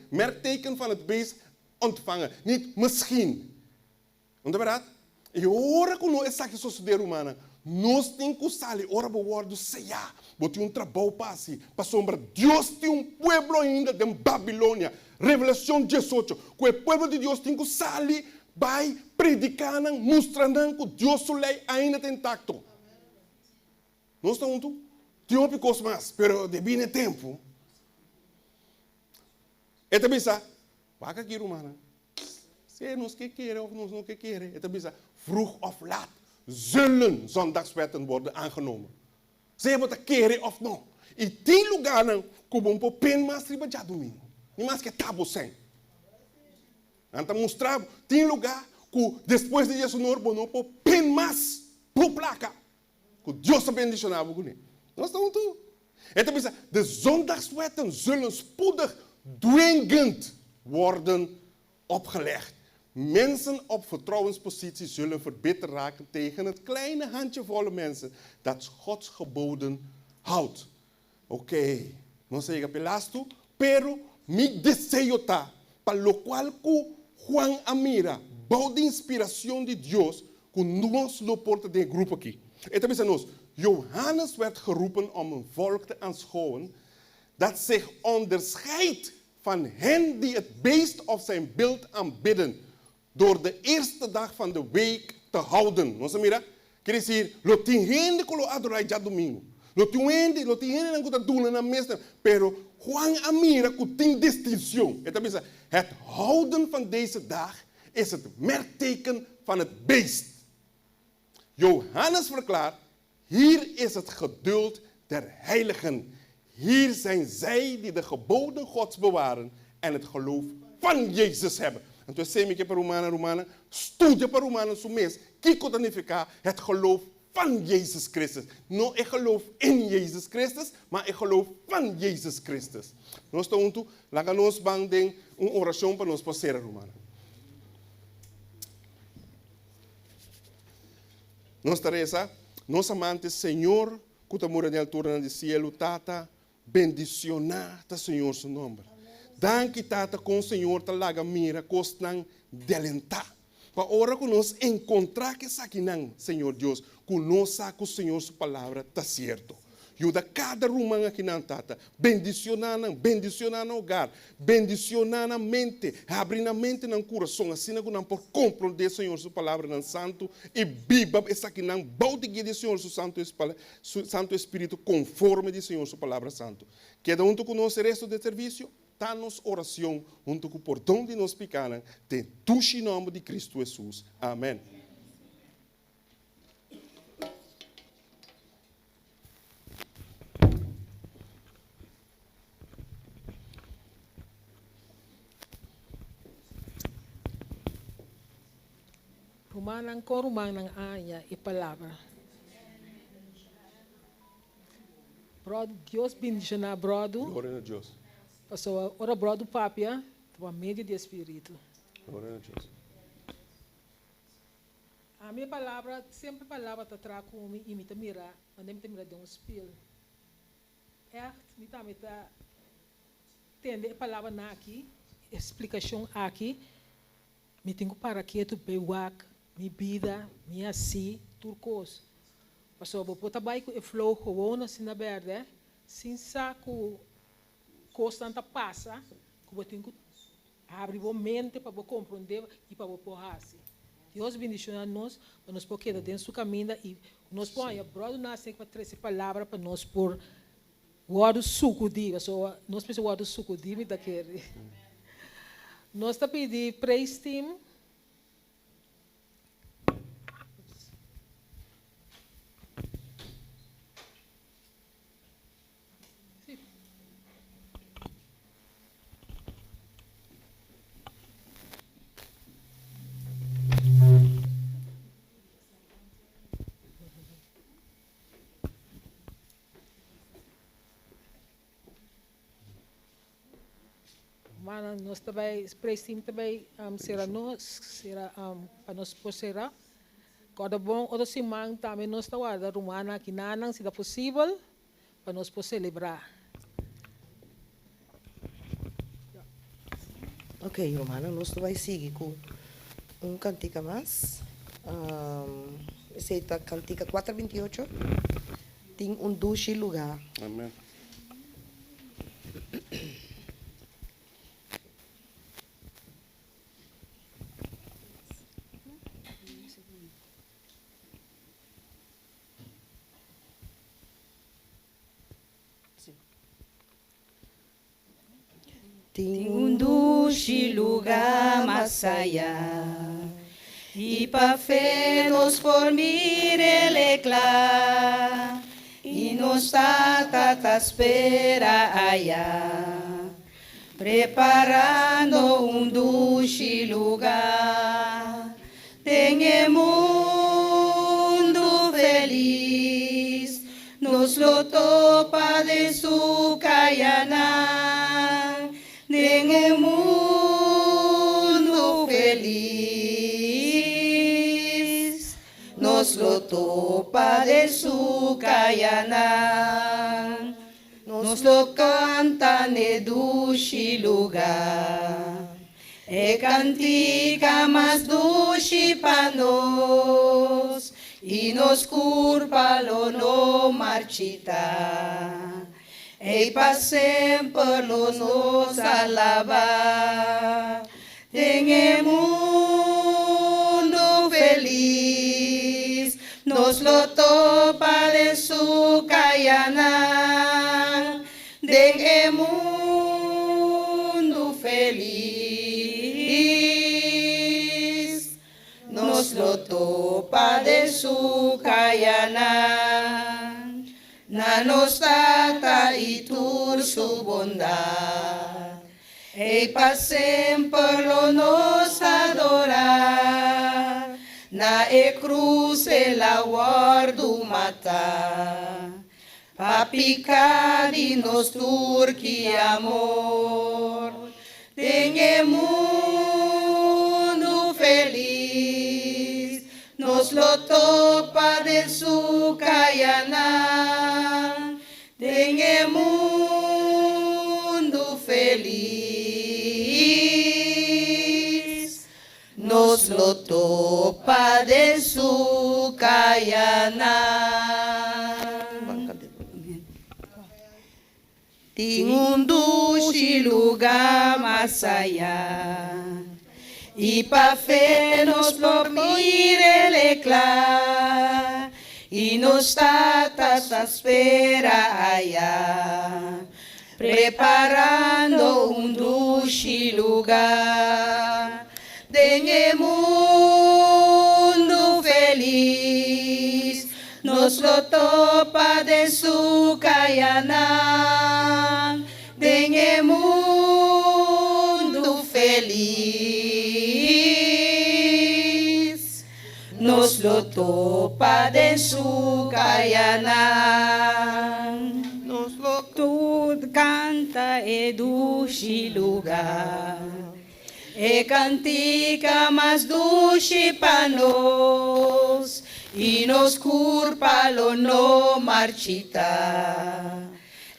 merkteken van het beest ontvangen. Niet misschien. No ta bèrdat? I ora ku no esaki sosodé, rumannan, nos tin ku sali ora bo wòrdu seyá. Bo tin un trabou pa hasi, pasobra Dios tin un pueblo ainda den Babilonia. Revelashon diesocho, ku e pueblo di Dios tin ku sali bai prediká nan, mustra nan ku Dios su lei ainda ta intakto. Nos ta huntu? Tin hopi kos mas, pero debí na e tempu, e ta bisa, Wak aki, rumannan, sea nos ke kere òf nos no ke kere, e ta bisa, vroeg of laat zullen zondagswetten worden aangenomen. Sea bo ta kere òf no. I tin lugánan ku bo no por pen mas riba djadumingu, ni maske ta bo sèn. Nan ta mustra bo, tin lugá ku despues di diesunor bo no por pen mas bo plaka. Ku Dios ta bendishoná bo kuné. Nos ta huntu. E ta bisa, De zondagswetten zullen spoedig dwingend worden opgelegd. Mensen op vertrouwenspositie zullen verbitterd raken tegen het kleine handjevolle mensen dat Gods geboden houdt. Oké, nos a yega p'e lastu, pero mi deseo ta pa lokual ku Juan a mira bou di inspiracion di Dios ku nos lo por ta den e grupo aki. E ta bisa nos, Johannes werd geroepen om een volk te aanschouwen dat zich onderscheidt van hen die het beest of zijn beeld aanbidden, door de eerste dag van de week te houden. Nos a mira? Ker desir, lo tin hende ku lo adorá e djadumingu. Lo tin un hende, lo tin hendenan ku ta duna nan mes nan. Pero Juan a mira ku tin distinshon. E ta bisa, Het houden van deze dag is het merkteken van het beest. Johannes verklaart, Hier is het geduld der heiligen. Hier zijn zij die de geboden Gods bewaren en het geloof van Jezus hebben. Anto esei mi ke pa rumannan, rumannan, studia pa rumannan su mes kiko ta nifiká het geloof van Jezus Christus. No e geloof in Jezus Christus, ma e geloof van Jezus Christus. Nos ta huntu, laga nos ban den un orashon pa nos por sera, rumannan. Nos ta resa, Nos amante Señor ku ta mora den alturanan di sielu, Tata, bendisioná ta Señor su nòmber. Danki, Tata, kon Señor ta laga mira kosnan delentá. Pa ora ku nos enkontrá ku esakinan, Señor Dios, ku nos sa ku Señor su palabra ta sierto. Yuda kada ruman akinan, Tata. Bendishoná nan, bendishoná nan hogar, bendishoná nan mente, habri nan mente, nan kurason, asina ku nan por komprondé Señor su palabranan santu i biba esakinan bou di guia di Señor su Santu Santu Espíritu konforme di Señor su Palabra Santu. Keda huntu ku nos e resto di e servisio. Ta nos oracion hunto cu pordon di nos picanan den dushi nomber di Cristo Jesus. Amen. Rumannan con rumannan aña e palabra. Bròdu, Dios bendishoná bròdu. Gloria na Dios. Pasobra ora bròdu papia, ta pa medio di e Spiritu. Gloria na Dios. Ami e palabra, semper palabra ta traha ku mi i mi ta mira, manera mi ta mira den un spil. Ègt, mi tambe ta tende e palabranan aki, e splikashon aki, mi tin ku para ketu bai wak mi bida, mi hasi, tur kos. Pasobra bo por ta bai ku e flow gewoon asina bèrdè, sin sa ku kosnan ta pasa ku bo tin ku habri bo mente pa bo komprondé i pa bo por hasi. Dios bindishoná nos pa nos por keda den su kaminda i nos por haña bròdernan asina pa trese palabra pa nos por wòrdu sukudí, pasobra nos mester wòrdu sukudí mi ta kere. Nos ta pidi praise team. Mana nos ta bai praise team ta bai sera nos sera pa nos por sera. Kòrda bon otro siman tambe nos ta warda rumannan aki nanan si ta posibel pa nos por selebrá. Ok rumannan nos ta bai sigui ku un kantika mas. Esei ta kantika kuater 28 Tin un dushi lugá. Amen. Tin un dushi lugá mas ayá I pa fe nos por mir'el kla I nos Tata ta spera ayá Preparando un dushi lugá Den e mundu felis Nos lo topa den su kayanan Den e mundu felis Nos lo topa den su kayanan Nos lo kanta n'e dushi lugá E kantika mas dushi pa nos I nos kurpa lo no marchitá Ei pa semper lo nos alabá Den e mundu felis Nos lo topa den su kayanan Den e mundu felis Nos lo topa den su kayanan Na nos Tata i tur su bondat Ei pa semper lo nos adorá Na e krus el a wòrdu matá Pa piká di nos tur ki amor Den e mundu felis Nos lo topa den su kayanan Den e mundu felis Nos lo topa den su kayanan. Tin un dushi lugá mas ayá. I pa fe nos por mir'é kla. I nos Tata ta spera ayá. Preparando un dushi lugá. Den e mundu felis. Nos lo topa den su kayanan. Den e mundu felis. Nos lo topa den su kayanan. Nos lo Tur kanta e dushi lugá. E kantika mas dushi pa nos. I nos kurpa lo no marchitá.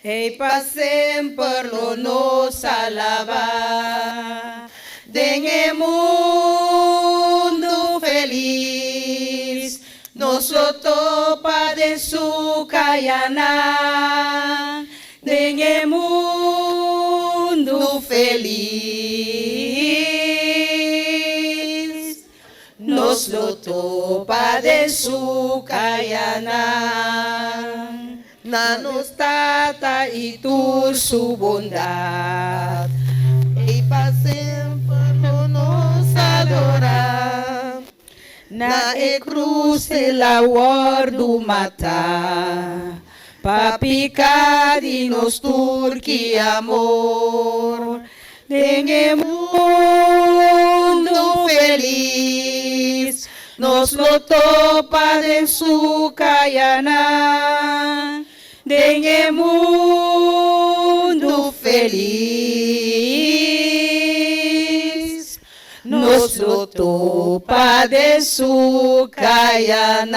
E pa semper lo nos alabá. Den e mundu felis. Nos lo topa den su kayanan. Den e mundu felis. Nos lo topa den su kayanan. Na Na nos nos Tata i tur su bondat. I pa semper lo nos adorá. Na e krus el a wòrdu matá. Pa piká di nos tur ki amor. Den e mundu felis. Nos lo topa den su kayanan. Den e mundu felis. Nos lo topa den su kayanan.